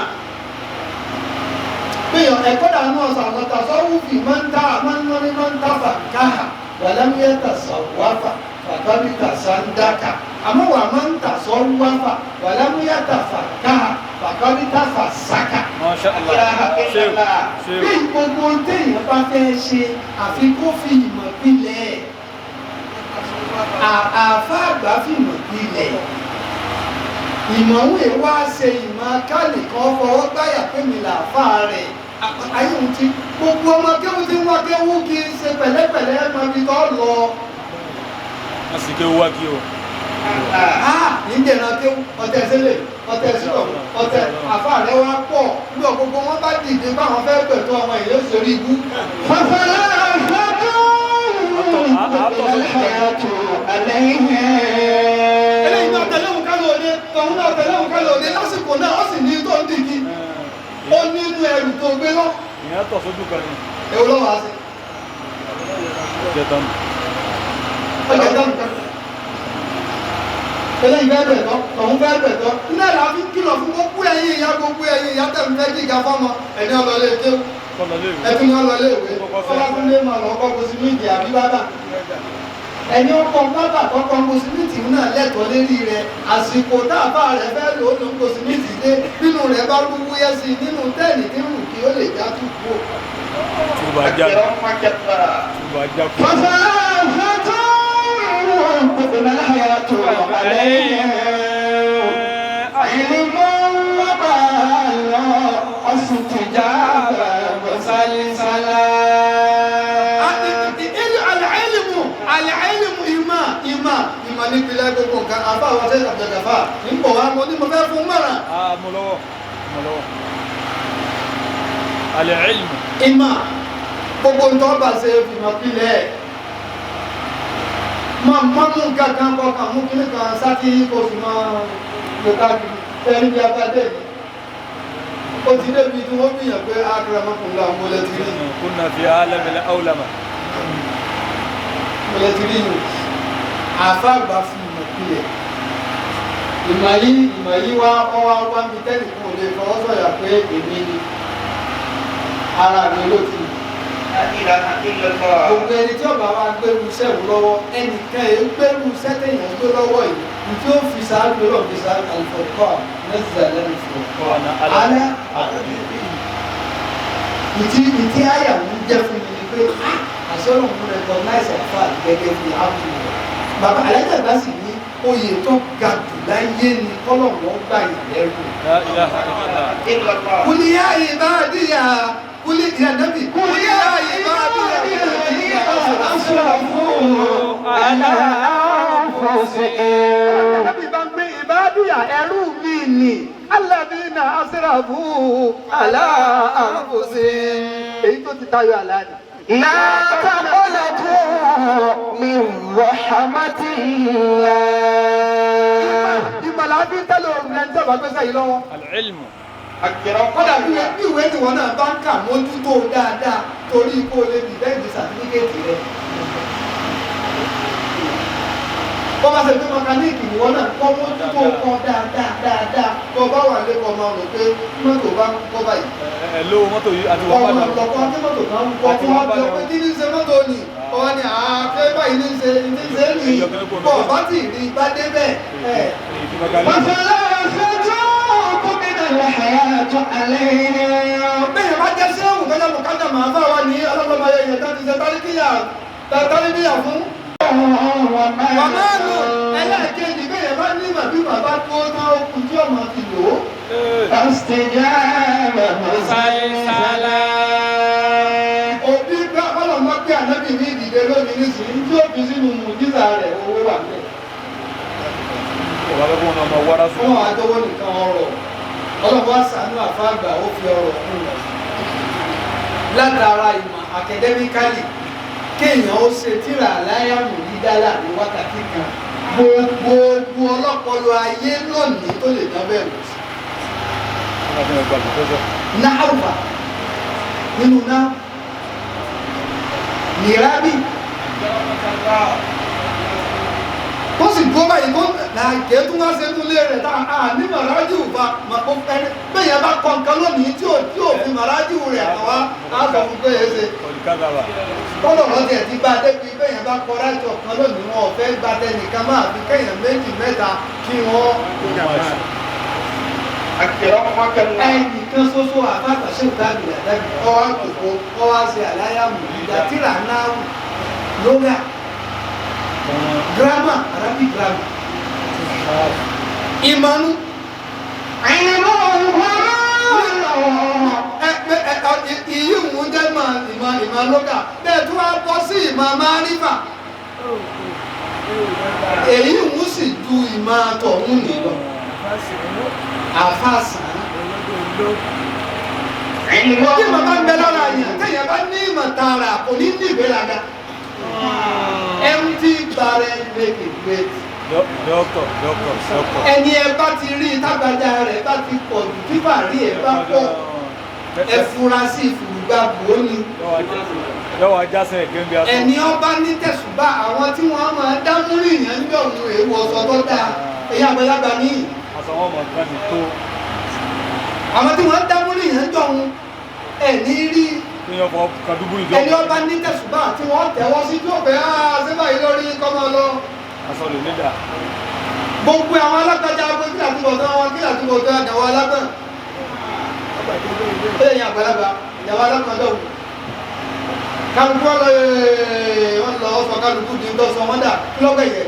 Péyàn ẹ̀kọ́ dànù ọ̀sán ọ̀sán sọ́wọ́fì máa ń ta máa ń lọ́ní máa ń ta fàkáhà wàlámíyàtà sọ̀wáfà fàkọ́bìtà sàndákà. Àmọ́ wà máa ń tà sọ́wáfà wàlámíyàtà fàkáhà fàkọ́bìtà fàsákà. Masha Allah. Ṣéwù. Ṣéwù. Bí gbogbo téèyàn bá fẹ́ ṣe àfi kó fi ìmọ̀ pilẹ̀. Àáfà àgbà fi ìmọ̀ pilẹ̀. Ìmọ̀ òun wá ṣe ìmọ̀ kálí kan fọwọ́ gbáyà pé mi làáfà rẹ̀. Ayé òun ti gbogbo ọmọ kéwú tí wọ́n kéwú kì í ṣe pẹ̀lẹ́pẹ̀lẹ́ mọ ibi tó lọ. Wọ́n sì kéwú wá kí o. Níjẹ̀ràn kéwú ọtẹ sílẹ̀ ọtẹ sílọ̀ ọtẹ àfa rẹ̀ wá pọ̀ ní ọ̀gbogbo wọn bá dìde báwọn fẹ́ pẹ̀tọ́ ọmọ ìlú sórí ibú. فثلاثة تبنى الحياة عليهم. Eléyìí náà tẹ̀lé òun kálọ̀ òde tọ̀hún náà tẹ̀lé òun kálọ̀ òde lásìkò náà ó sì ní tó ń dìgí ó nínú ẹrù tó gbé lọ. Ìyẹn tọ̀ sójú kan ni. Èwo lọ́wọ́ á sí? Ọjọ́ tán. Ọjà ìdáhùn kan. Eléyìí fẹ́ bẹ̀ tọ́ tọ̀hún fẹ́ bẹ̀ tọ́ iná ìlà fi kìlọ̀ fún gbogbo ẹ̀yin ìyá gbogbo ẹ̀yin ìyá tẹ̀mí fẹ́ gíga fọ́mọ ẹ̀ní ọlọ́lé kéwú Kọ́lọ léwu. ẹtún ní ọlọ́lé ìwé Fọlákúnlé máa lọ kọ́ kòsímìtì àbí bábà ẹni ọkọ bábà kọ́kọ́ kòsímìtì náà lẹ́tọ̀ọ́ lérí rẹ̀ àsìkò táàbà rẹ̀ fẹ́ lò ó ló ń kòsímìtì dé nínú rẹ̀ bá rú wúyẹ́ sí i nínú tẹ́ẹ̀nì tí ń rù kí ó lè já tù kú. Túbà já. Akramakallah. Túbà já kú. فثلاثة تبنى الحياة عليهم علم ومال واستجابة مسلسلة. Al-ilmu al-ilmu ìmọ̀ ìmọ̀ ìmọ̀ nípìnlẹ̀ gbogbo nǹkan àbá àwọn ṣe àbùdàgàfà ń bọ̀ wá mo ní mo fẹ́ fún mọ̀ràn. Mo lọ́wọ́. Mo lọ́wọ́. Al-ilmu. Ìmọ̀ gbogbo ń tọ́ bá ṣe fìmọ̀ pilẹ̀ máa mú nǹkan kan kọ kàn mú kíní kan sátí kò sì máa lò káàkiri ẹni bí abájẹ́ yìí ó ti débi tí wọ́n bìyàn pé akramakumullah mo lẹ ti rí Kunna fi alamil awlama. mo lẹ ti rí yìí àfa àgbà fún ìmọ̀ pilẹ̀ ìmọ̀ yìí wá ọwá wá mi tẹ́nìkan ò lè fọwọ́ sọ̀yà pé èmi ni ara mi ló ti La ilaha illallah. gbogbo ẹni tí ọba wa gbẹrú iṣẹ́ wò lọ́wọ́ ẹnìkan yẹn gbẹrú iṣẹ́ téèyàn gbé lọ́wọ́ yìí ní tí ó fi sáájú lọ́wọ́ fi sáájú àlùfọ̀kọ́ nẹ́sìlẹ̀ lẹ́nu alẹ́ ìtí àyà ń jẹ́ fún mi ni pé àṣọlọ̀ ń recognize àfa gẹ́gẹ́ bí àbúrò bàbá alájàgbá sì ní oyè tó ga jù láyé ni kọ́lọ̀wọ́ gbà yàn lẹ́rù. La ilaha illallah. Illallah. Kúlíyà ìbádìyà kúlí ìyá nàbì kúlíyà ìbádìyà أسرفوا على أنفسهم. Nàbì bá ń gbé ìbádìyà ẹrú mi nì alladhina asrafu ala anfusihim. Èyí tó ti tayọ àlá ni. لا تقنطوا من رحمة الله. Ìmọ̀lá fi ń tẹ́lẹ̀ òrùn ẹni tí ọba gbé sẹ́yìn lọ́wọ́. Al-ilmu. Kọ́dà bí ìwé tí wọn náà bá ń kà mójútó dáadáa torí kó o lè bì bẹ́ẹ̀ di sàtífíkẹ́ẹ̀tì rẹ̀. Bọ́ bá ṣe pé mọkáníìkì ni wọn náà kọ́ mójútó kọ́ dáadáa dáadáa kọ́ bá wà lẹ́kọ̀ọ́ máa rò pé mọ́tò bá ń kọ́ báyìí. Ẹ lówó mọ́tò yìí àti wọ́n Ọmọ padà. ọ̀pọ̀ tí mọ́tò kan ń kọ́ fún wọn bí pé kí ní ṣe mọ́tò ni ọwọ́ ni àáké báyìí ní ṣe ní ṣe ní bọ̀ bá tì rí bá débẹ̀ ẹ̀. فثلاثة قبل الحياة عليهم. Bẹ́ẹ̀ bá jẹ́ sẹ́wọ̀n tó yẹ kó kájà máa fà wá ní ọlọ́mọ ayẹyẹ tó ti ṣe tálíkìyà fún. Màmá lò ẹlẹ́ẹ̀kejì bẹ́ẹ̀ bá ní màbí bàbá tó tán okùn tí ọmọ ti lò ó. فاستجاب مسلسلا. Òbí bá ọlọ́mọ gbé gbé ànábì ní ìdìde lónìí nísìnyí tí ó fi sínú mùjísà rẹ̀ owó wà nílẹ̀. Ọba bẹ́ẹ̀ kó wọn máa wára sùn. Fún àjọwọ́ nìkan ọrọ̀ ọlọ́wọ́ àṣàánú àfáàgbà ó fi ọrọ̀ kún un. Látara ìmọ̀ akadẹ́míkálì kéèyàn ó ṣe tíra aláyàmù dídálà ní wákàtí kan gbogbo ọlọ́pọlọ ayé lónìí tó lè dán bẹ́ẹ̀ wò sí. Náàrùfà nínú náà nìrábì tó sì dúró báyìí kó làákè tó wá ṣe nínú ilé rẹ̀ tá a ní màrájù fa màkó ẹni bẹ́ẹ̀ yẹn bá kọ nǹkan lónìí tí ò fi màrájù rẹ̀ kàn wá á sọ fún pé ẹ ṣe kọ́lọ̀ lọ́dẹ̀ ti bá débi bẹ́ẹ̀ yẹn bá kọ rájọ kan lónìí wọn ò fẹ́ gba tẹnìkan máa fi kẹ́yìn méjì mẹ́ta kí wọ́n. Ẹnìkan ṣoṣo àbáta ṣe ìdábì àdábì ọwọ́ àkókò ọwọ́ àṣẹ àláyàmù ìdátìrà náà lóga grammar Arabic grammar ìmọ̀nù. Ìyí òun jẹ́ ìmọ̀ ìmọ̀ lóga bẹ́ẹ̀ tó wá bọ́ sí ìmọ̀ márífà èyí òun sì ju ìmọ̀ tọ̀hún nìlọ àfàsàn. Bí màmá ń bẹ lára yẹn téèyàn bá ní ìmọ̀ tààrà kò ní ní ìgbéraga. Empty barrel make it great. Doctor. Ẹni ẹ bá ti rí tágbájá rẹ̀ bá ti pọ̀ jù fífà rí ẹ bá pọ̀ ẹ fura sí ìfùrùgbà bò ó ni. Yọ̀wọ̀ ajásẹ̀ ẹ̀gẹ́ bí aṣọ. Ẹni ọba ní tẹ̀sùbá àwọn tí wọ́n máa dámúrì yẹn ń bẹ̀ òun èèwọ̀ ọ̀sọ̀ tó dáa èyí àgbàlagbà níyì. Aṣọ wọn mọ̀ nǹkan ní tó. Àwọn tí wọ́n dámúrì yẹn ń jọ òun ẹ̀ ní rí ẹni ọba ní tẹ̀sùbá tí wọ́n tẹ̀wọ́ sí tí ó fẹ́ ṣé báyìí lórí kọ́mọ lọ. Aṣọ lè nídà. Gbogbo àwọn alágbájá agbó kí àtúbọ̀tán wọn kí àtúbọ̀tán àdàwọ̀ alágbọ̀n. Ó yẹ àgbàlagbà ìyàwó alágbọ̀n dọ̀wù. Kálukú wọn lọ wọn lọ sọ kálukú di ńdọ́ sọ wọn dà lọ́gbẹ̀ yẹ.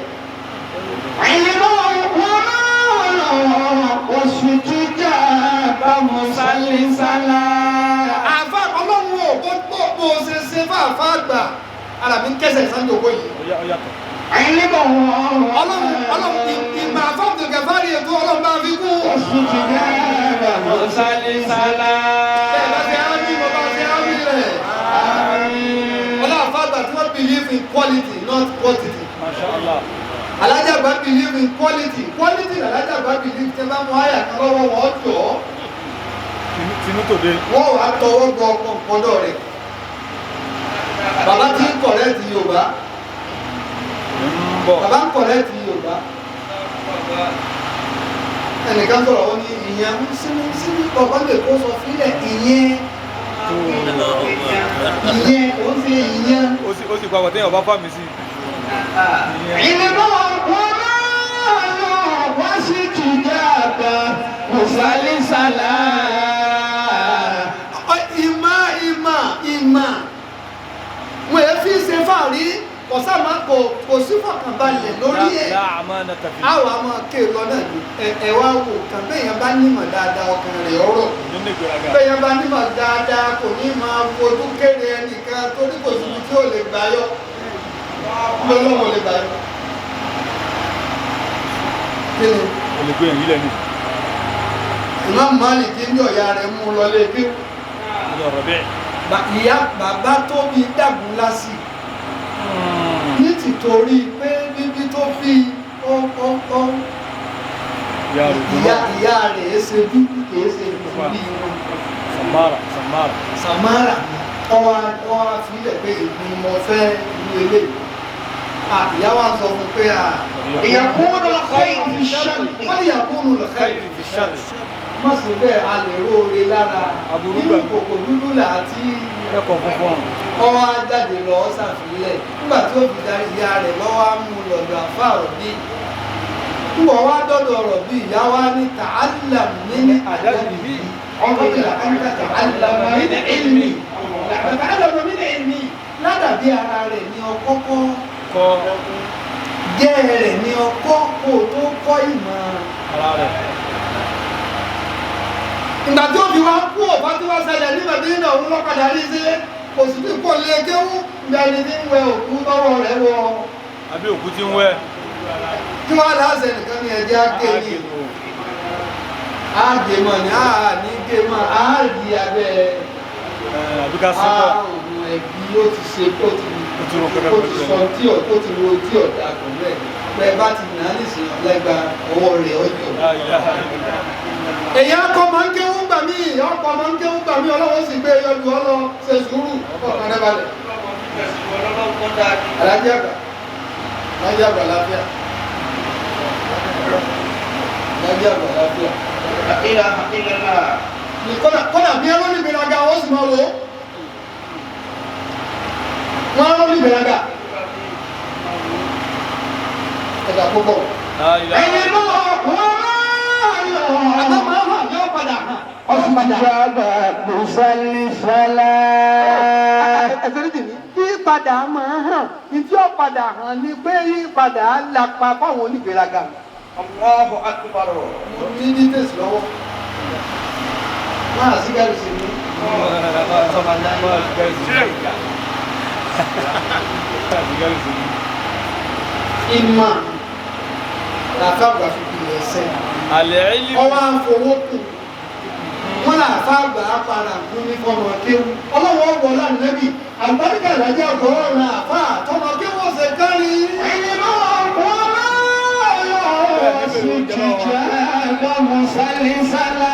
Àfa ọlọ́run ò bó bó ṣe ṣe fáfá àgbà ara mi ń kẹsẹ̀ sáńdòkó yìí. Ọlọ́run ọlọ́run ìmọ̀ àfọ́ǹtò kẹfàárì ètò ọlọ́run bá fi kún. Bẹ́ẹ̀ bá ṣe á ní mo bá ṣe á wí rẹ̀. Ọlọ́run àfa àgbà tí wọ́n believe in quality not quantity. Masha Allah. Alájàgbá believe in quality. Quality alájàgbá believe tẹ́ bá mú àyà kan lọ́wọ́ wọn jọ. Tinú tòde. Wọ́n wàá tọwọ́ bọ ọkọ̀ rẹ̀. Bàbá tí ń kọ̀rẹ́ẹ̀tì Yorùbá. Bàbá ń kọ̀rẹ́ẹ̀tì Yorùbá. Ẹnìkan sọ̀rọ̀ ó ní ìyẹn ń sínú sínú bàbá lè kó sọ fílẹ̀ ìyẹn. Ìyẹn ó ń ṣe ìyẹn. Ó sì papọ̀ téèyàn bá fà mí sí. Ìmọ̀ ìmọ̀ ìmọ̀ mo yẹ fi ṣe fàárí kò sáà kò kò sí fọkànbalẹ̀ lórí ẹ̀ àwọn àmọ́ ké lọ náà ni ẹ wá wò kàn bẹ́ẹ̀ yẹn bá nímọ̀ dáadáa ọkàn rẹ̀ ọ̀rọ̀ bẹ́ẹ̀ yẹn bá nímọ̀ dáadáa kò ní máa fojú kéré ẹnìkan torí kò síbi tí ò lè gbà yọ lọ́lọ́wọ́ lè gbà yọ. Kí ni? O lè gbé yẹn yílẹ̀ ni. Imam Malik ní ọ̀yà rẹ̀ mú lọ lé kí. Ìyá bàbá tó bí dàgún lásì ní tìtorí pé bíbí tó fi ó ìyá rẹ̀ ṣe dúdú kìí ṣe dúdú bí wọn. Samara. Samara ọwọ́ ọwọ́ filẹ̀ pé èmi mo fẹ́ ìlú eléyìí. Ìyá wa sọ fún pé à. Ìyàkúnú lọ́kọ́yìn fi ṣẹ́rì. Wọ́n ní ìyàkúnú lọ́kọ́yìn fi ṣẹ́rì. Má sì bẹ́ẹ̀ a lè róore lára nínú kòkò dúdú là á ti. Ẹ̀kọ́ funfun. Ọwọ́ á jáde lọ ṣàfilẹ̀. Nígbà tí ó fi darí ìyá rẹ̀ lọ́wọ́ á mú lọ́dọ̀ àfa Rọ̀bì. Nígbà wá dọ́dọ̀ Rọ̀bì ìyá wa ní ta'allam min adabihi. Ọ̀gbìn àkàndá ta'allam min ilmi. Ta'allam min ilmi. Ládàbí ara rẹ̀ ni ọkọ́kọ́ kọ́ jẹ́ rẹ̀ ni ọkọ́ kó tó kọ́ ìmọ̀ ara rẹ̀. Ìgbà tí ó fi wá kú ọ̀fà tí wọ́n ṣẹlẹ̀ ní Mẹ̀dínà òun lọ́kadà rí sí. Kò sì ní kò lè kéwú gbẹni tí ń wẹ òkú tọwọ́ rẹ̀ wọ. Àbí òkú tí ń wẹ̀. Kí wọ́n láṣẹ nìkan ní ẹjẹ́ ágé ni. Ágé mọ̀ ní àá ní gé mọ̀ á rí abẹ́. Àbí ká sípò. Àrùn ẹ̀bí ó ti ṣe ó ti sọ tí ò ó ti ro tí ò dà pẹ̀lú ẹ̀. Bẹ́ẹ̀ bá ti nà á nìsín ọ̀lẹ́gba ọwọ́ rẹ̀ ọjọ́. Èyí akọ máa ń kéwú gbà mí, ọkọ máa ń kéwú gbà mí, ọlọ́wọ́ sì gbé yọjú ọlọ ṣe sùúrù ọkọ̀ rẹ balẹ̀. Alájí àgbà, alájí àgbà láfíà. Alájí àgbà láfíà. Kọ́nà bí ẹrú ní ìgbéraga, ó sì máa wò ó. Wọ́n á ní ìgbéraga. Ẹ̀dà púpọ̀. Ẹni náà wọ́n máa máa hàn yóò padà hàn. Ọ̀sùnjàbà mùsàlìsàlà. Ẹ̀sẹ̀ ní tèmi, yípadà máa hàn, ìtí ó padà hàn ni pé yípadà lapa fáwọn onígbéraga. Allahu akbar. Mo ní details lọ́wọ́. Máa sí gàrí sí mi. Ìmọ̀ làfàgbà fi pilẹ̀ ẹsẹ̀. Ọwọ́ à ń fowó kù. Wọ́n làfàgbà para fún ní fọmọ kéwú. Ọlọ́wọ́ ọgbọ̀n lánàbì. Àlùbáríkà ìlàjì ọ̀gọ́ ọ̀ràn àfà tọmọ kéwú ọ̀sẹ̀ kárí. Ẹni náà wọ́n máa yọ ọ̀sùnjàbà mùsàlìsàlà.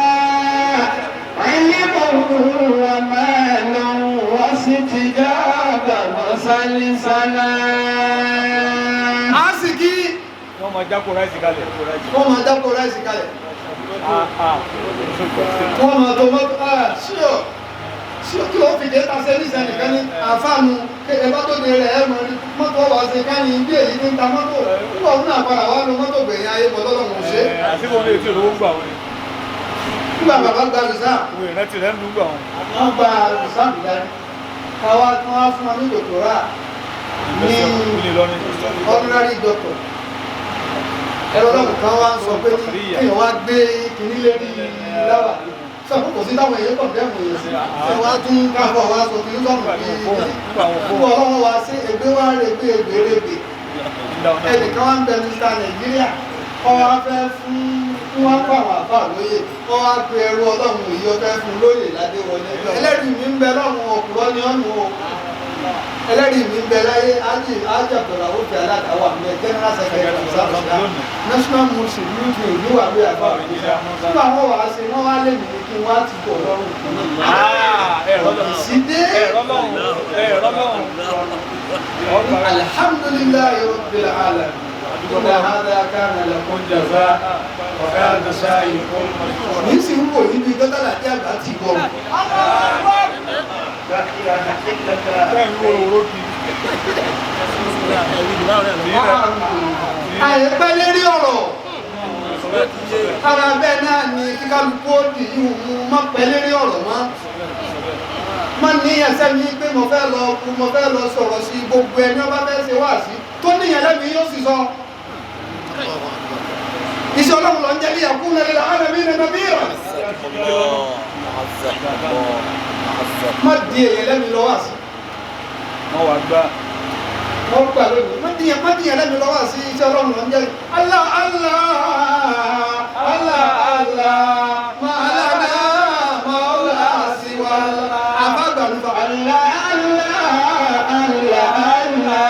Asiki. Wọ́n máa jákò ráìsì kalẹ̀. Wọ́n máa jákò ráìsì kalẹ̀. Wọ́n máa tó mọ́tò ṣíọ̀ ṣíọ̀ kí wọ́n fìdí ta ṣe níṣẹ́ nìkan ní àfáànù ẹ bá tó di rẹ̀ ẹ mọ̀ ní mọ́tò wà ṣe ká ní bí èyí ní ta mọ́tò. Nígbà òun náà padà wá lu mọ́tò gbẹ̀yìn ayé bọ́ lọ́lọ́run ò ṣe. Àṣìkò ní ètò ìlówó gbà wọ́n ni. Nígbà bàbá gba rìsáà. Òwe ìrántí rẹ̀ ń lù gbà wọn. Wọ́n gba rìsáà dání. Káwá tí wọ́n á fún wọn ní dòkítọ́rà ní honorary doctor. Ẹ̀rọ ọlọ́run kan wá ń sọ pé kéèyàn wá gbé kinní lérí láwà. Sọ pé kò sí táwọn èèyàn kàn dẹ́kun èèyàn sí. Ṣé wàá tún káfọ́ wá sọ kinní sọ̀rọ̀ bí kíní. Nígbà ọlọ́run wá sí ègbé wá règbé ègbé règbé. Ẹnìkan wá ń bẹ Mr. Nàìjíríà. Ó wá fẹ́ fún wọn kó àwọn àfáà lóyè. Ó wá pe ẹrú ọlọ́run yìí ó fẹ́ fún lóyè ládéwọlé. Ẹlẹ́rìí mi ń bẹ lọ́run òkúrọ́ ni ọ̀nù o. Ẹlẹ́rìí mi ń bẹ láyé ájì ájì àbdọ̀làwò fi alága wà mẹ́ general secretary sábàṣà national muslim youth ìlú wà lóyè àfáà nígbà wọn wàá ṣe wọn wá lè mí kí wọn á ti bọ̀ lọ́rùn kan náà. Ìsídé alhamdulillahi rabbil alamin. Inna hadha kana lakum jazaa wa kana sa'yukum mashkura. Ní sì ń wò níbi gọ́tàlá tí àgbà ti bọ̀. Àyẹ̀pẹ́ lérí ọ̀rọ̀. Ara bẹ́ẹ̀ náà ni kíkálukú ó dì í mú má pẹ́ lérí ọ̀rọ̀ mọ́. Má ní ẹsẹ̀ mi pé mo fẹ́ lọ kú mo fẹ́ lọ sọ̀rọ̀ sí gbogbo ẹni ọba fẹ́ ṣe wá sí tó níyẹn lẹ́nu yóò sì sọ. Iṣẹ́ ọlọ́run lọ ń jẹ́ níyà kúnlẹ̀ lẹ́la ádámì nínú bí rẹ̀. Má di èyàn lẹ́nu lọ wá sí. Wọ́n wá gbá. Wọ́n gbà lónìí. Má di èyàn lẹ́nu lọ wá sí iṣẹ́ ọlọ́run lọ ń jẹ́. Allah Allah Allah Allah màálàdá màálà sí wa. Àbágbàlúfà. Allah Allah Allah Allah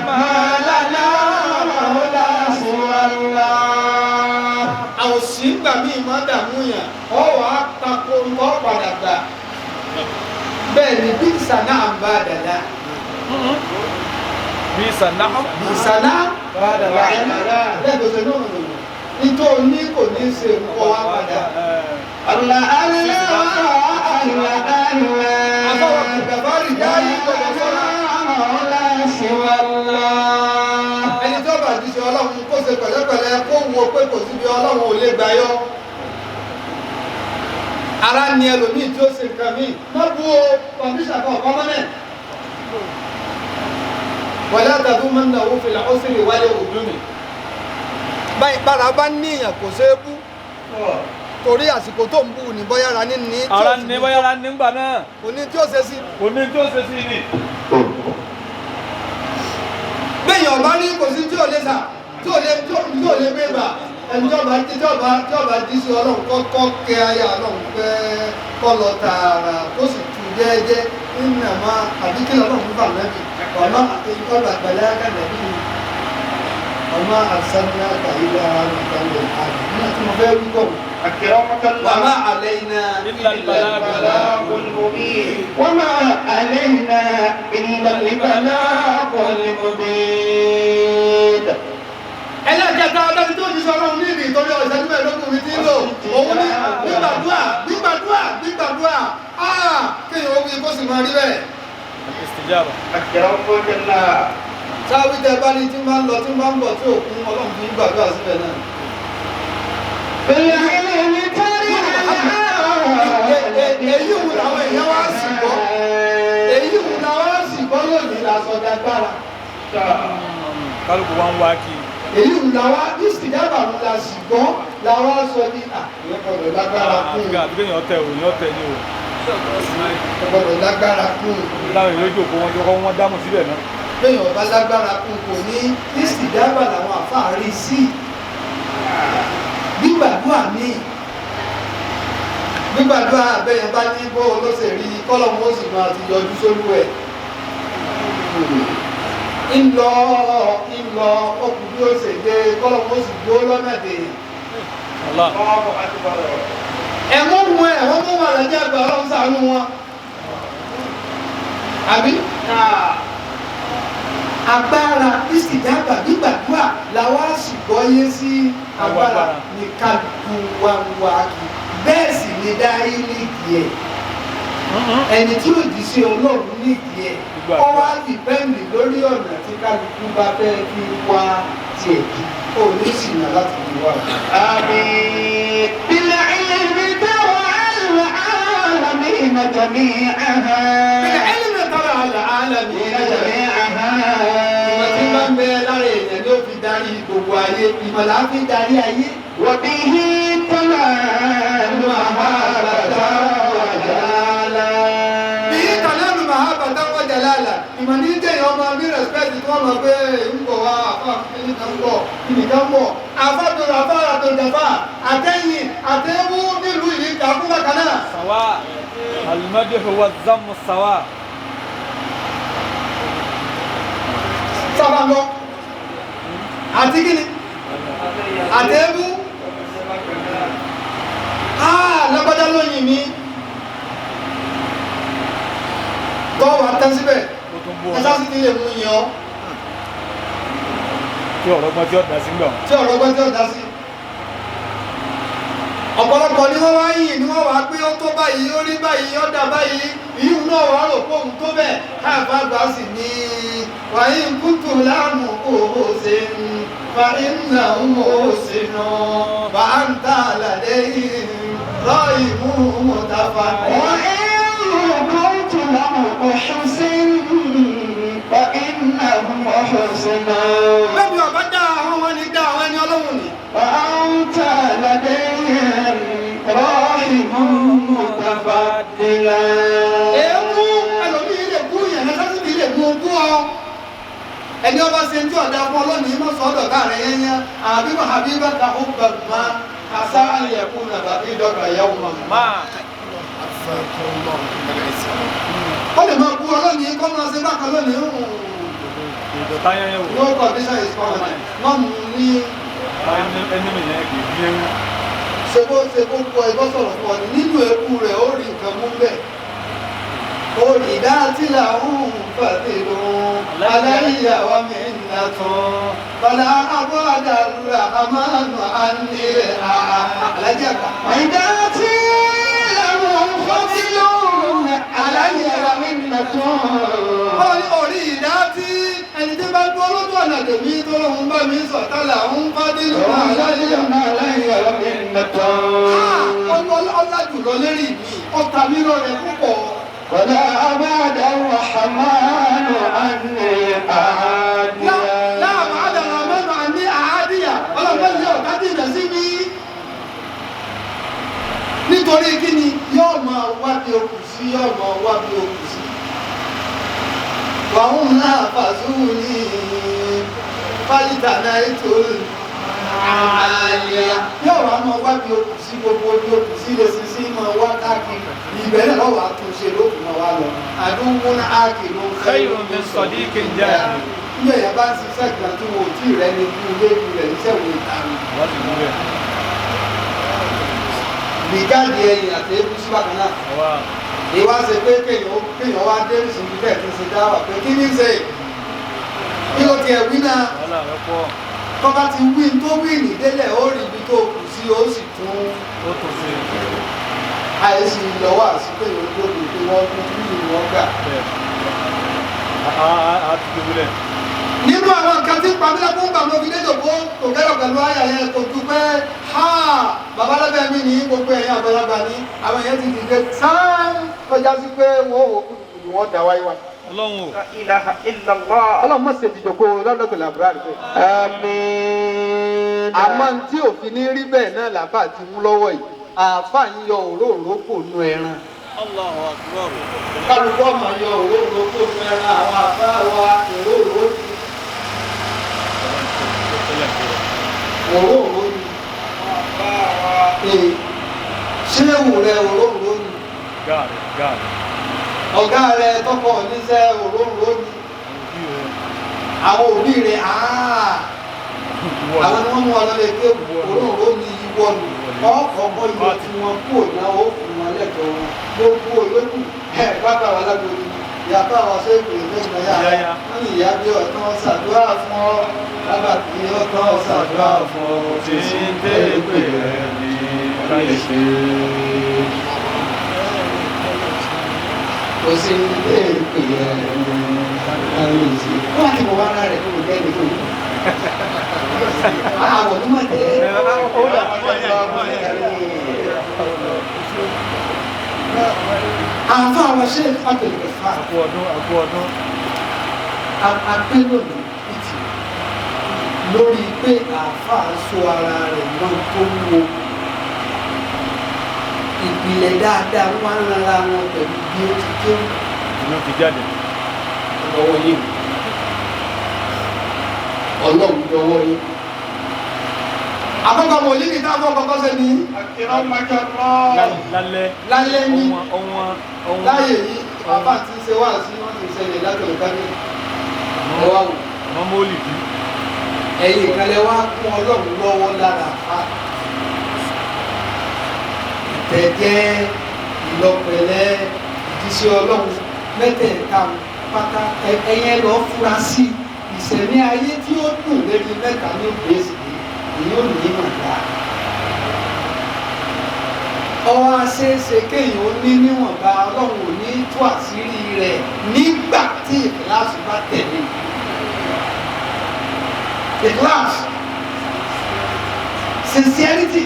màálàdá màálà sí wa. Àwòsí gbà mí máa dààmú yàn, ọ wà á tako ọ padà gbà. Bẹ́ẹ̀ ni bí sànà ń bá dàda. Bí sànà. Bí sànà bá dàda. Bẹ́ẹ̀ kò sọ náà nù. Nítorí ní kò ní ṣe nǹkan wá padà. Allah Allah Allah Allah. Àbọ̀wọ̀ bàbá rí dáyé gbọdọ̀ sọ́nà. Màálà sí wa. Ẹni tó bá ti ṣe ọlọ́run kó ṣe pẹ̀lẹ́pẹ̀lẹ́ kó wo pé kò síbi ọlọ́run ò lè gbà yọ. Ara ni ẹlòmíì tí ó ṣe nǹkan míì. Má bu o kọ̀ǹpútà kan kọ́mọ́nẹ̀. Wàlá tàbí máa ń nà ó fìlà ó sì lè wálé òdùn mi. Báyìí bára bá níyàn kò ṣeé bú. Torí àsìkò tó ń bù ní bóyá ra ní ní. Ara ní bóyá ra nígbà náà. Kò ní tí ó ṣe sí. Kò ní tí ó ṣe sí ni. Bẹ́ẹ̀ni ọba ní kò sí tí ò lè sà tí ò lè tí ò lè gbé bà ẹni tí ọba tí ọba tí ọba dí sí ọlọ́run kọ́kọ́ kẹ aya ọlọ́run pẹ́ kọ́ lọ tààrà kó sì tu jẹ́ẹ́jẹ́ nínú àmọ́ àbí kí lọ́lọ́run fún bàmẹ́bì ọmọ ìkọlù àgbàlá kànábì ọmọ àṣàmìlá kàyílá àgbàlẹ̀ àgbà nígbà tí mo fẹ́ wí kọ́ أكرمك الله wàmà àlẹ́yìnà إلا البلاغ المبين وما علينا إلا البلاغ المبين. Ẹlẹ́kẹta ọlọ́run tó ti sọ ọlọ́run ní ìrìn ìtọ́jú ìṣẹ́jú mẹ́ẹ̀ẹ́dógún mi ti ń lò òun ní gbígbàdúrà gbígbàdúrà gbígbàdúrà áà kéèyàn ó wí kó sì máa rí bẹ́ẹ̀. Istijaba. أكرمك الله. Sáwí tẹ bá ní tí máa ń lọ tí máa ń bọ̀ tí òkun ọlọ́run fi ń gbàdúrà síbẹ̀ náà. بالعلم ترعى. Èyí wù làwọn èèyàn wá sì gbọ́ èyí wù làwọn sì gbọ́ lónìí làṣọ dàgbára Kálukú wa ń wá kí. èyí wù làwọn ìsìdábà wù la sì gbọ́ làwọn sọ ní à ìyẹn gbọ́dọ̀ lágbára kún un Àbí kéèyàn tẹ òun yóò tẹ ní o. gbọ́dọ̀ lágbára kún un. Láwọn èèyàn jókòó wọn jókòó wọn dámù síbẹ̀ náà. Bẹ́ẹ̀ ọba lágbára kún kò ní ìsìdábà làwọn àfáà rí sí gbígbàdúrà ní gbígbàdúrà bẹ́ẹ̀ bá ní bó ló ṣe rí kọ́lọ́mù ó sì máa ti yọjú sólú ẹ̀ ńlọ ńlọ okùn bí ó ṣe dé kọ́lọ́mù ó sì gbó lọ́nà dé Allah. الله أكبر. ẹ̀wọ̀n mú ẹ̀ wọ́n mú wọn lẹ́jẹ̀ àgbà ọlọ́run ṣàánú wọn àbí agbára ìsìdábà gbígbàdúrà làwa sì gbọ́yé sí agbára ní kálukú wa ń wá kí bẹ́ẹ̀ sì ni dáí nídìí ẹ̀ ẹni tí ò jí sí ọlọ́run nídìí ẹ̀ ó wá dìpẹ́ǹdì lórí ọ̀nà tí kálukú bá fẹ́ fi wá tiẹ̀ kí ó ní ṣìnà láti fi wá. آمين. بالعلم ترعى العالمين جميعها. Bìlẹ̀ tọ́ra àlàálàmì جميعها. Ìmọ̀ tí bá ń bẹ lára èèyàn ló fi darí gbogbo ayé ìmọ̀ là á fi darí ayé. وبه تنال مهارة وجلالا. Bí tàlẹ́nu màá bàtà wọ́n lálà ìmọ̀ ní jẹ́yìn ọmọ bí rẹ̀spẹ̀tì tí wọ́n mọ̀ pé ń bọ̀ wá àfa kìnìkan ń bọ̀ kìnìkan ń bọ̀ àfa tòrò àfa àtòjàfà àtẹ̀yìn àtẹ̀wú nílùú yìí kàkú bákan náà. Sawa. Al-madhu wa zammu sawa. Sábà ń lọ àti kíni àtẹ̀wú lágbájá lóyìn mi tọ́wọ́ àtẹ́ síbẹ̀ Ó tún bú ọ. ẹ sá sí ti lè mú yàn ọ́ Tí ọ̀rọ̀ gbọ́n tí ó dá sí ń gbà wọn. tí ọ̀rọ̀ gbọ́n tí ó dá sí. Ọ̀pọ̀lọpọ̀ ni wọ́n wá yìn ni wọ́n wá pé ó tó báyìí ó rí báyìí ó dà báyìí ìyíhun náà wàá rò pé òun tó bẹ́ẹ̀ káàfà gbà sì ní wàyí kúntù láàmú òhò ṣe ń fa iná òhò ṣe nà wà á ń tà lálẹ́ yìí rọ́ọ̀yì mú mọ̀tàfà. وإن كنت له أحسن فإنه حسن. Bẹ́ẹ̀ni ọ̀bá dá àwọn wọn ni dá àwọn ẹni ọlọ́run ni. وأنت لديهم راحم متفضلا. Èémú ẹlòmíì lè kú yẹn lọ́sibí lè mú ogún ọ. Ẹni ọba ṣe ń tí ọ̀dà fún ọlọ́nìí mọ̀ sọ́dọ̀ káàrẹ̀ yẹn yẹn àbíbọ̀ àbíbọ̀ ta ó gbàgbọ́n àṣà àyẹ̀kú nàbà bí dọ́gba ìyàwó mọ̀. Máa. Ó lè máa kú ọlọ́nìí kọ́ máa ṣe bákan lónìí Ìdọ̀tá yẹn yẹn wò. no condition is permanent. Wọ́n mú un ní Ẹni mi yẹn kì í bí ewu. ṣebó ṣebó kọ ẹbọ sọ̀rọ̀ fún ọ ní nínú eku rẹ̀ ó rí nǹkan mú bẹ́ẹ̀. Olùdá tí làwọn fàtìlù aláìyàwó mi nà tán. Bàlá àbọ̀dà rà àmàlù àní alájà kà. إذا لهم فضل علي منة. Báwo ni orí ìdá tí ẹni tí bá gbọ́ lójú ọ̀nà tèmi tó lóun bá mi sọ̀tà làwọn fàtìlù aláìyàwó. علي منة. Ọlá jùlọ lérí mi, ọ̀tà mi rọrẹ̀ púpọ̀. ولا أبعد الرحمن عني أعاديا. Láàmú àdàrà mẹ́nu àní àádìyà, ọlọ́pàá ilé ọ̀tá dìnà sí mi. yóò mọ wá bí o kù sí. Wàhùn náà fàṣù ní fálítà náà ètò àlìyá. Yóò wá mọ wá bí o kù sí gbogbo bí o kù sí lè sisi mọ wá káàkiri. Ìbẹ̀rẹ̀ lọ́wọ́ àtúnṣe ló kù mọ́ wá lọ. Àdúgbò náà kìló khayrun min sadiqin jahil. Ilé ìyá bá ń ṣiṣẹ́ kan tí wọn ò tí ì rẹ́ni kú lébi rẹ̀ níṣẹ́ wo ìta mi. Wọ́n ti mú bẹ́ẹ̀. Bìgáàdì ẹ̀yìn àti ebi sí bákan náà. Ìwá ṣe pé kéèyàn wá dé ìsìnkú bẹ́ẹ̀ tí ń ṣe dáwà pé kí ní ṣe? Kí ló tiẹ̀ wí náà? Tó bá ti wí tó wí nídélẹ̀ ó rí ibi tó kù sí ó sì tún. Ó tún ṣe. Àìsí lọ́wọ́ àti pé ìwé tó kù pé wọ́n kú bí ìwọ́n gbà. Nínú àwọn nǹkan tí ń pamílẹ̀ fún gbàgbọ́ fi déjò kó kò kẹ́rọ̀ pẹ̀lú àyà yẹn kò ju pé ha babalábẹ́ mi ní gbogbo ẹ̀yìn àgbàlagbà ní àwọn èèyàn ti dìde sáá kọjá sí pé wọ́n ò kùtùkùtù wọ́n dà wáyé wa. Ọlọ́run o. La ilaha illallah. Ọlọ́run má ṣe ìdìjọ́kọ́ lọ́dọ̀ làbúrà rẹ̀ fẹ́. Àmín. Àmọ́ tí òfin ní rí bẹ́ẹ̀ náà làbá ti mú lọ́wọ́ yìí àáfà ń yọ òróǹro kò nu ẹran. Allahu akbar. Kálukú ọmọ yọ òróǹro kò nu ẹran àwọn àbá wa òróǹro ni. Òróǹro ni. Ṣéwù rẹ òróǹro ni. Ọ̀gá rẹ tọkọ oníṣẹ́ òróǹro ni. Àwọn òbí rẹ àwọn ni wọ́n mú ọ lọ́lẹ̀ pé òróǹro ni ìwọ nù. Ọkọ̀ọ̀kọ̀ yọ tí wọ́n kú òná ó fún wọn lẹ́tọ̀ọ́ wọn. Gbogbo olókù ẹ̀ bàbá wa lágbóni. Ìyàbá wa ṣe é pè é lẹ́gbẹ̀ẹ́ yàrá. Wọ́n ní ìyá bí ọ̀tán ṣàdúrà fún ọ. Bàbá tí ọ̀tán ṣàdúrà fún ọ. Tí ń tẹ́ pè é ní káyọ̀ṣe. Kò sí ní tẹ́ pè é ní káyọ̀ṣe. Wọ́n á ti mọ̀ wá ara rẹ̀ fún mi kẹ́ni fún mi. Àwọn ọdún mọ̀ tẹ́. Àfa àwọn ṣe àtẹlẹ fà. Àkú ọdún, àkú ọdún. Apẹ́ lónìí ìtì lórí pé àáfàá so ara rẹ̀ mọ́ tó wúwo. Ìpìlẹ̀ dáadáa wọ́n á rárá wọn pẹ̀lú bí ó ti kéwù. Ìlú ti jáde. Lọ́wọ́ yìí. Ọlọ́run lọ́wọ́ yìí. Àkọ́kọ́ mọ̀lí ní táwọn kọ́kọ́ ṣe ní. Lálẹ́. Lálẹ́ ní. Láyè yìí, bàbá ti ṣe wá sí wọ́n ti ṣẹlẹ̀ látọ̀lẹ̀ kámi. Ẹ wá wò. Ọmọ mọ́lì bí. Ẹ̀yin ìkàlẹ̀ wá kún Ọlọ́run lọ́wọ́ lára àfa. Ìtẹ̀jẹ́, ìlọpẹ̀lẹ́, ìjíṣẹ́ Ọlọ́run mẹ́tẹ̀ẹ̀ta pátá ẹ̀yẹn lọ fura sí ìṣẹ̀mí ayé tí ó dùn lébi mẹ́ta ní òbẹ́sì èyí ò ní mà dáa. Ọwọ́ aṣeéṣe kéèyàn ó ní níwọ̀nba Ọlọ́run ò ní tú àṣírí rẹ̀ nígbà tí ìkíláàsì bá tẹ̀lé. Ìkíláàsì sincerity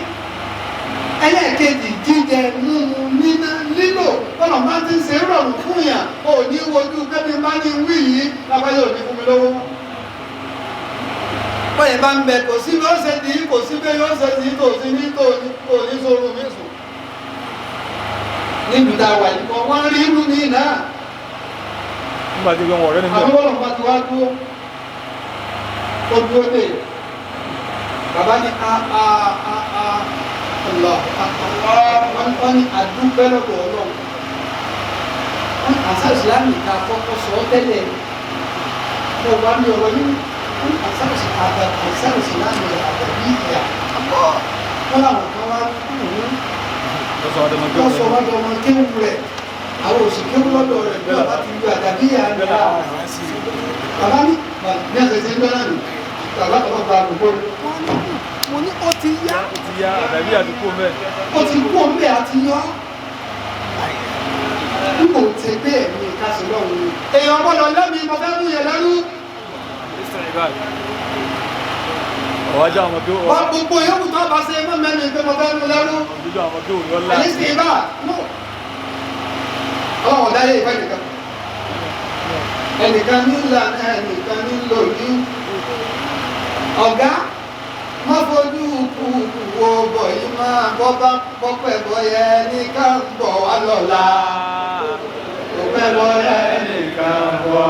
ẹlẹ́ẹ̀kejì jíjẹ mímu níná lílò bọ́lá máa ti ń ṣe rọrùn fún yàn ò ní wojú kẹ́mi bá ní wí yìí lábáyé ò ní fún mi lówó. Bọ́yẹ̀ bá ń bẹ kò sí bí ó ṣe dì í kò sí bí ó ṣe dì í kò sí ní kò ní kò ní sọ̀rọ̀ mi sùn. Níbi tá a wà yìí kọ́ wọ́n rí inú mi náà. Nígbà tí wọ́n ọ̀rẹ́ nínú. Àbí bọ́lá bá ti wá dúró ó dúró dé bàbá ní a a a a lọ wọ́n ní àdúpẹ́ lọ́dọ̀ Ọlọ́run. Wọ́n ní àṣà ìsìlámù ká kọ́kọ́ sọ ọ́ tẹ́lẹ̀ mo wà ní ọ̀rọ̀ yìí. Wọ́n ní àṣà ìsìlámù àdàbí ìyà wọ́n làwọn kan wá wọ́n sọ wọ́n dọmọ kéwù rẹ̀ àwọn òsì kéwù lọ́dọ̀ rẹ̀ bí ọba ti lu àdàbí ìyà ni bàbá ní ní ẹsẹ̀ ṣe ń gbẹ́ náà nì bàbá kan gba àgùkọ mo ní ó ti yá. Ó ti yá àdàbí àti kú mẹ́. Ó ti kú mẹ́ àti yọ. Bí kò ṣe bẹ́ẹ̀ ni ká ṣe lọ́hùn ni. Èèyàn gbọ́dọ̀ lẹ́mìí mo fẹ́ mú yẹn lẹ́rú. Ọ̀wájú àwọn ọmọ Wọ́n gbogbo yòówù tó bá ṣe mọ́ mẹ́rin pé mo fẹ́ mú lẹ́rú. Ọ̀wájú àwọn ọmọ kí òun yọ lá. Àyè sì bá nù. Ọlọ́run ọ̀dá yé ìfẹ́ nìkan. Ẹnìkan ní ìlànà ẹnìkan ní lòdì. Ọ̀gá má fojú kú kú bọ̀ yìí máa bọ́ bá bọ́pẹ́ bọ́yẹ nìkan ń bọ̀ wá lọ́la. Bọ́pẹ́ bọ́yẹ nìkan ń bọ̀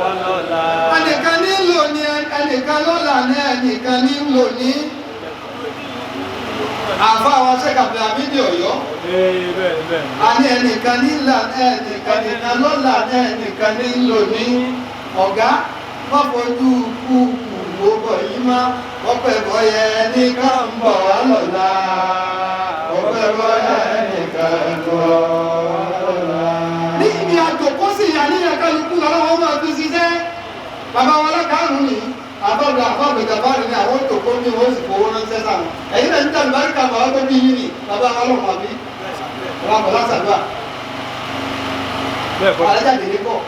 wá lọ́la. Ẹnìkan ní lò ní ẹnìkan lọ́la ní ẹnìkan ní lò ní. Àfa wa ṣẹ́kàbí àbídì Ọ̀yọ́. A ní ẹnìkan ní là ẹnìkan nìkan lọ́la ní ẹnìkan ní lò ní. Ọ̀gá wọ́n fojú kú kú bọ̀ yìí má bọ́pẹ́ bọ́yẹ nìkan ń bọ̀ wá lọ́la. Bọ́pẹ́ bọ́yẹ nìkan ń bọ̀ wá lọ́la. Ní ibi àjòkó sì yà níyàn kálukú lọ́wọ́ máa fi ṣiṣẹ́. Bàbá wa lákàánú ni àbọ̀dọ̀ àbọ̀dọ̀ jàbáàrí ni àwọn òjòkó ní wọ́n sì fowó ránṣẹ́ sáwọn. Ẹ̀yin náà ń tẹ̀lé báríkà bàbá tó bí yín ni bàbá wa lọ́mọ àbí. Bàbá kọ̀ lásàdúrà. Àlẹ́jáde ní bọ̀.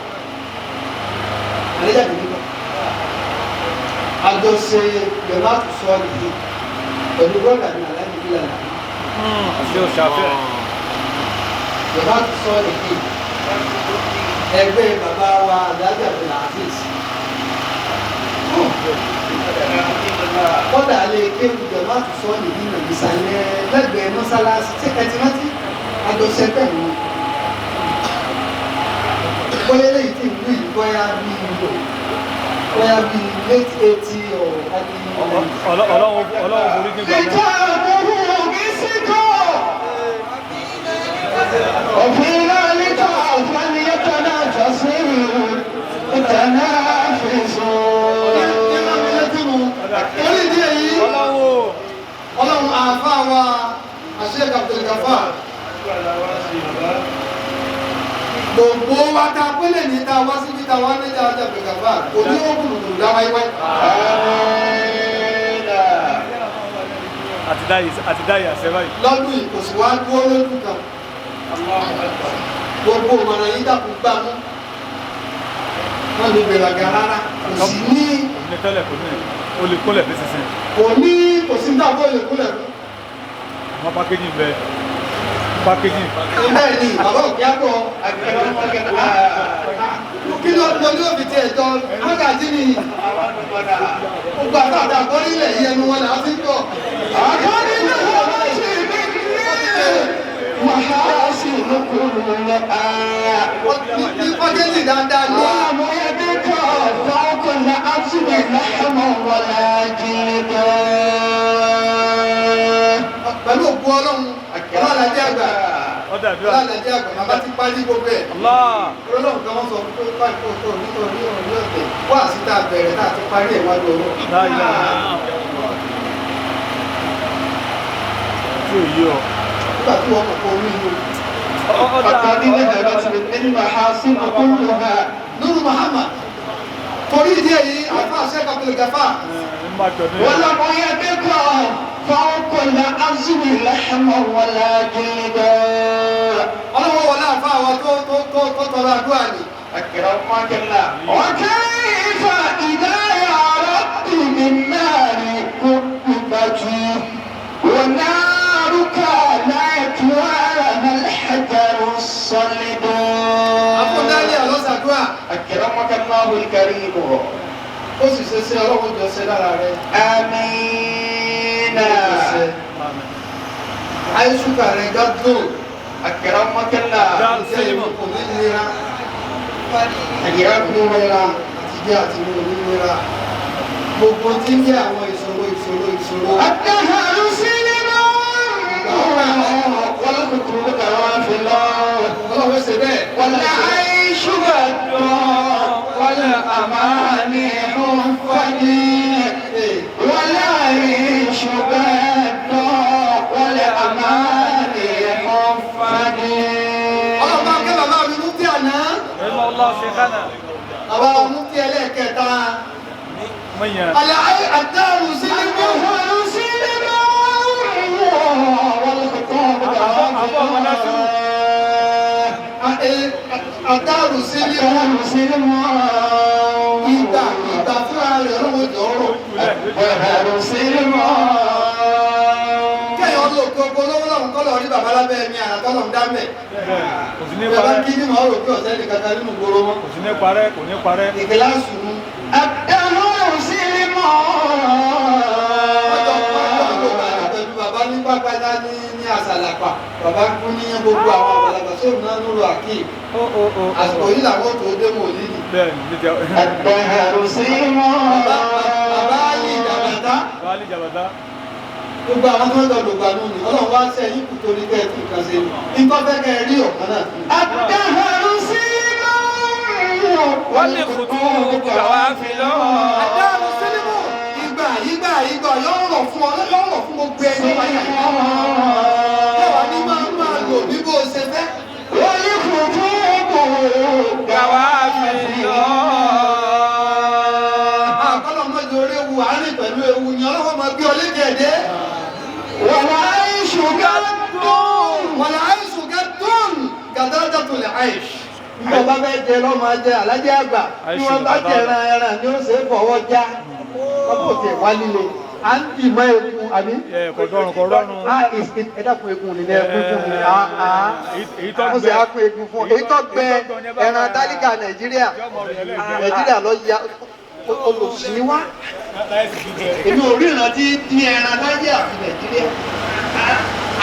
Àlẹ́jáde ní bọ̀. Àjọṣe Yorùbá tó sọ nìyí pẹ̀lú bọ́ọ̀dà ní aláìní bí lànà. Ṣé o ṣàfihàn? Yorùbá tó sọ nìyí ẹgbẹ́ bàbá wa Alhaji Abdulaziz. Kọ́dà lè kéwù Yorùbá tó sọ nìyí nà ìsàlẹ̀ lẹ́gbẹ̀ẹ́ mọ́sálásí tí ẹ ti rántí àjọṣe pẹ̀lú. Bóyá lẹ́yìn tí ìlú yìí bóyá bí ìlú bóyá bí late 80 or early 90. Ọlọ́run forí kí n gbà náà. وفي ذلك فليتنافس المتنافسون. Torí ìdí èyí, Ọlọ́run àáfàá wa Sheikh Abdul Gafar. Gbogbo wa ta pélé ní ta wá síbi ta wá níta Abdul Gafar. Kò ní ó kùnùkùnù dá wáíwáí. Àti dá ìyàsẹ́ báyìí. Lọ́dún yìí kò sì wá dúró lójú kan. Gbogbo ìmọ̀ràn yìí dàkú gbà mú. Wọ́n lè gbèrágà rárá. Kò sí ní. Ní tẹ́lẹ̀ kò ní o lè kólẹ̀ fi sísìn. Kò ní kò sí ní àbọ̀ lè kólẹ̀ fún. Àwọn pákéjì ń bẹ. Pákéjì. Bẹ́ẹ̀ ni bàbá òkè àbọ̀. Kí ló lọ ní òbí tiẹ̀ jọ wákàtí ni gbogbo àtàtà àkọ́rílẹ̀ yìí ẹnu wọn là á ti ń bọ̀. Àkọ́rílẹ̀ wọn bá ṣe mí ní màhásìnú kúrò á. Ní pákéjì dáadáa ni. Wọ́n ẹbí kọ́ fọ́ọ̀kùnrin àtúbẹ̀ lọ́mọ wọlé jíjẹ. Pẹ̀lú òkú Ọlọ́run, ọlọ́ládé àgbà. Ọlọ́ládé àgbà, bàbá ti parí gbogbo ẹ̀. Ọlọ́run kan wọ́n sọ pé báyìí kò tó nítorí ọ̀rọ̀ ọ̀tẹ̀. Wá síta bẹ̀rẹ̀ náà ti parí ẹ̀ wájú Ọlọ́run. Tí ò yí ọ. Nígbà tí wọ́n kọ̀kọ́ orí inú. Ọ̀tàdé lẹ́dàá ti ní màhásìnú kúrò á. Nuru Muhammad. Torí ìdí èyí, àfa Sheikh Abdul Gafar. Wọ́n lọ́mọ yẹn bí kọ́ fọ́ọ̀kùnrin àtúbẹ̀ lọ́mọ wọlé jíjẹ. Ọlọ́wọ́ wọlé àfa àwọn tó tọrọ àdúrà ni. وكيف إذا يا رب من نار كبت ونارك لا يتوالى الحجر الصلب. Afúndáni àlọ́sàdúrà. أكرمك الله الكريم. Ó sì ṣe sí Ọlọ́run jọ ṣe lára rẹ̀. آمين. Àìsùkà rẹ̀ gádùn. أكرمك الله. Ṣé kò ní nira? Kò ní nira àti jẹ́ àti ní onínira. Gbogbo tí ń jẹ́ àwọn ìṣòro ìṣòro ìṣòro. الدهر سلم والخطوب غافل. Ọlọ́run ṣe bẹ́ẹ̀. والعيش غد والأماني حفني. والعيش غد والأماني حفني. Ọlọ́run bá kẹ́ bàbá mi mú tí àná. Ẹlọ́lá ṣe kánà. Bàbá mú tí ẹlẹ́ẹ̀kẹta. Mọ̀yàn. Àlàyé àdáàrú sílímù. الدهر سلم والخطوب غافل. Àdáàrú sílímù. الدهر سلم. Ìgbà ìgbà fúnra rẹ̀ ọlọ́run jọ ọ̀rọ̀. الدهر سلم. Kẹ́yìn lò gbogbo lọ́wọ́ lọ́wọ́ kọ́ lọ rí bàbá lábẹ́ ẹ̀mí àràtọ́lọ̀ ń dá mẹ́. Kò sí ní Bàbá parẹ́. kí ní màá rò pé ọ̀sẹ́ nìkan kan nínú ìgboro wọn. Kò sí ní parẹ́. Kò ní parẹ́. Ìkìláàsù nu. الدهر سلم. Ọjọ́ pàápàá ló bá ní pẹ̀lú bàbá Bàbá kú ní gbogbo àwọn àgbàlagbà sóòrùn náà lóru àkíyè. Àsìkò yìí làwọn tó dé mọ̀ lídìí. الدهر سيما Bàbá Ali Jàbàtà. Gbogbo àwọn tó ń lọ lògbà nù ní Ọlọ́run wá sẹ́yìn kù torí bẹ́ẹ̀ tí nǹkan ṣe ní. Nǹkan fẹ́ kẹ́ ẹ rí ọ̀kan náà. الدهر سيما والخطوب قوافل Àdáàrú sílímù ìgbà ìgbà ìgbà yóò rọ̀ fún ọ yóò rọ̀ fún gbogbo ẹni wáyà yìí. Ẹwà ní máa máa lò bí bó ṣe fẹ́. والخطوب قوافل Àkọ́lọ́ mọ́jọ orí ewu àárín pẹ̀lú ewu ni ọlọ́wọ́ máa gbé ọ lékè dé. والعيش قد Wàlẹ̀ àìsùn gẹ́dùn gàdájà tó lè àìsù. Bí wọ́n bá fẹ́ jẹ lọ́mọ jẹ alájẹ́ àgbà, bí wọ́n bá jẹ ẹran ẹran ni ó ṣe é fọwọ́ já. Wọ́n kò tiẹ̀ wá líle. À ń dì mọ́ egun àbí? Kò dọrùn kò rọrùn. Ẹ dákun egun ni ẹ pín fún mi. Èyí tó Wọ́n sì á pín egun fún ọ. Èyí tó gbẹ ẹran tálíkà Nàìjíríà. Nàìjíríà lọ ya olùsí wá. Èmi ò rí ìrántí dín ẹran láyé àfi Nàìjíríà.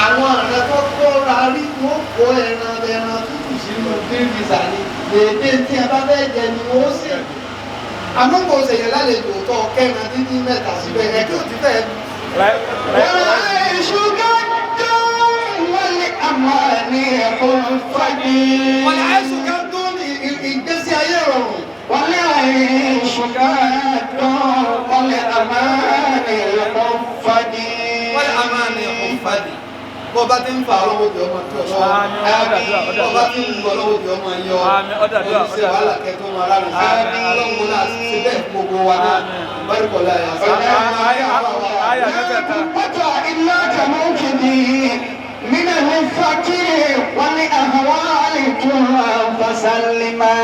Àwọn ọ̀rẹ́ tó kóra rí wọ́n kó ẹran ẹran tútù sínú gírígìsà ni dèédé tí ẹ bá fẹ́ jẹ ni wọ́n sì. Àmọ́ kò ṣèyẹ lálejò tó kẹ́ran dídí mẹ́ta síbẹ̀ ẹ̀ kí o ti fẹ́. والعيش قد والأماني خلفني Wọ́n lè àìsùn ká tó ní ìgbésí ayé rọrùn. والعيش قد والأماني خلفني Wọ́n lè àmàlẹ́ ọ̀fadì. Bọ́ bá ti ń fa ọlọ́wọ́ di ọmọ tó lọ́wọ́. Bọ́ bá ti ń lu ọlọ́wọ́ di ọmọ yọ. Oníṣẹ́ wàhálà kẹ́tọ́ máa rárun sí. Ọlọ́wọ́ náà ṣe bẹ́ẹ̀ fún gbogbo wa náà. Bárúkọ̀lá yà sá. لا قوة إلا كموكبي من الفقر والأهوال فسلما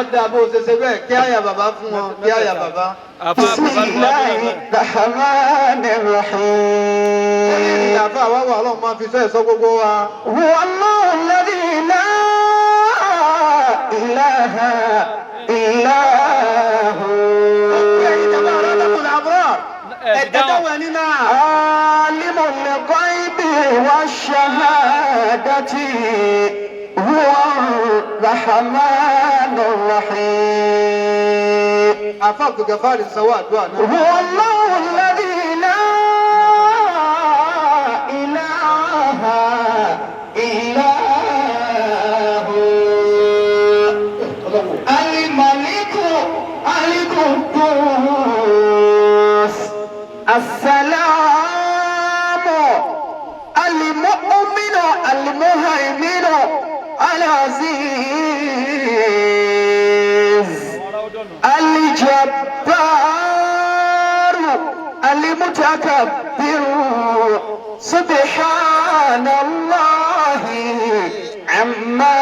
Ọ̀dà bó ṣe ṣe bẹ́ẹ̀ kí àyà bàbá fún wọn kí àyà bàbá. بسم الله الرحمن الرحيم Ìyàfà wà wà ọlọ́run máa fi sọ ẹ̀sọ́ gbogbo wa. هو الله الذي لا إله إلا هو Ẹ̀dáwọ̀ ẹni náà. عالم الغيب والشهادة هو الرحمن الرحيم Àfà Abdulgafari sanwó àdúrà náà. هو الله الذي لا إله إلا هو الملك القدوس السلام المؤمن المهيمن العزيز الجبار المتكبر سبحان الله عما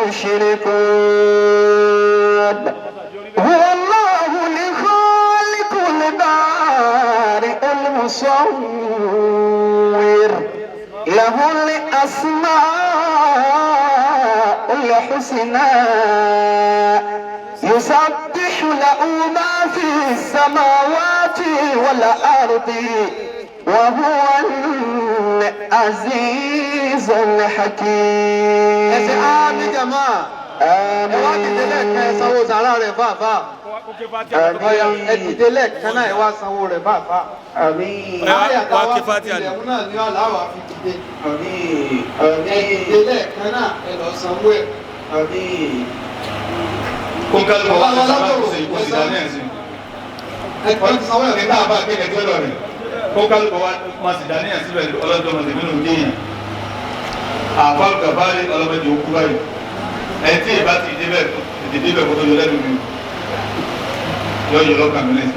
يشركون هو الله الخالق البارئ المصور له الأسماء الحسنى يسبح له ما في السماوات والأرض وهو العزيز الحكيم. Ẹ ṣe ámì jàmá. Ẹ wá dìde lẹ́ẹ̀kan ẹ sanwó sàrà rẹ̀ fàáfà. Ọ̀ya ẹ dìde lẹ́ẹ̀kan náà ẹ wá sanwó rẹ̀ fàáfà. Àmín. Àyà táwa fi ilẹ̀ òun náà ní ọ̀làwà fi dìde. Ẹ dìde lẹ́ẹ̀kan náà ẹ lọ sanwó ẹ̀. Kó kálukú wá sí sábà kó sì kó sì dání ẹ̀sìn. Ẹ kàn ti sanwó ẹ̀ Ní tá a bá kéde tó lọ rẹ̀. Kó kálukú wá má sì dání ẹ̀sìn bẹ́ẹ̀ ọlọ́dún ọmọdé nínú déyàn. Àfa Gàfárì ọlọ́mọdé òkú báyìí. Ẹ tí ì bá ti débẹ̀ tètè débẹ̀ kó tó yọ lẹ́nu mi. Yọ yọ lọ́kàn mi lẹ́sìn.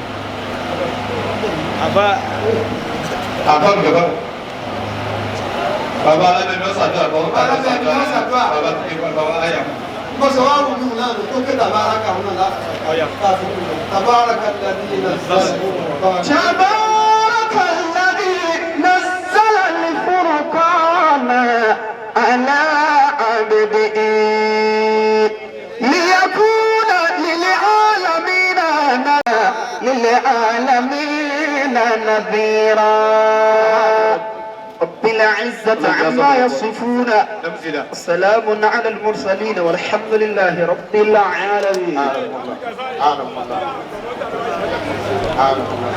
Àfa Gàfárì. Bàbá alábẹ́mi ọ̀sàdúrà bàbá Alábẹ́mi ọ̀sàdúrà. Bàbá tó ké bàbá àyà. Bó ṣe wá wù mí náà ló tó ké tàbáraka òun náà láti sọ̀rọ̀. Tàbáraka dàbí iná تبارك الذي نزل الفرقان على عبده ليكون للعالمين للعالمين نذيرا. العزة عما يصفون MC dà. سلام على المرسلين والحمد لله رب العالمين. آمين. آمين. آمين.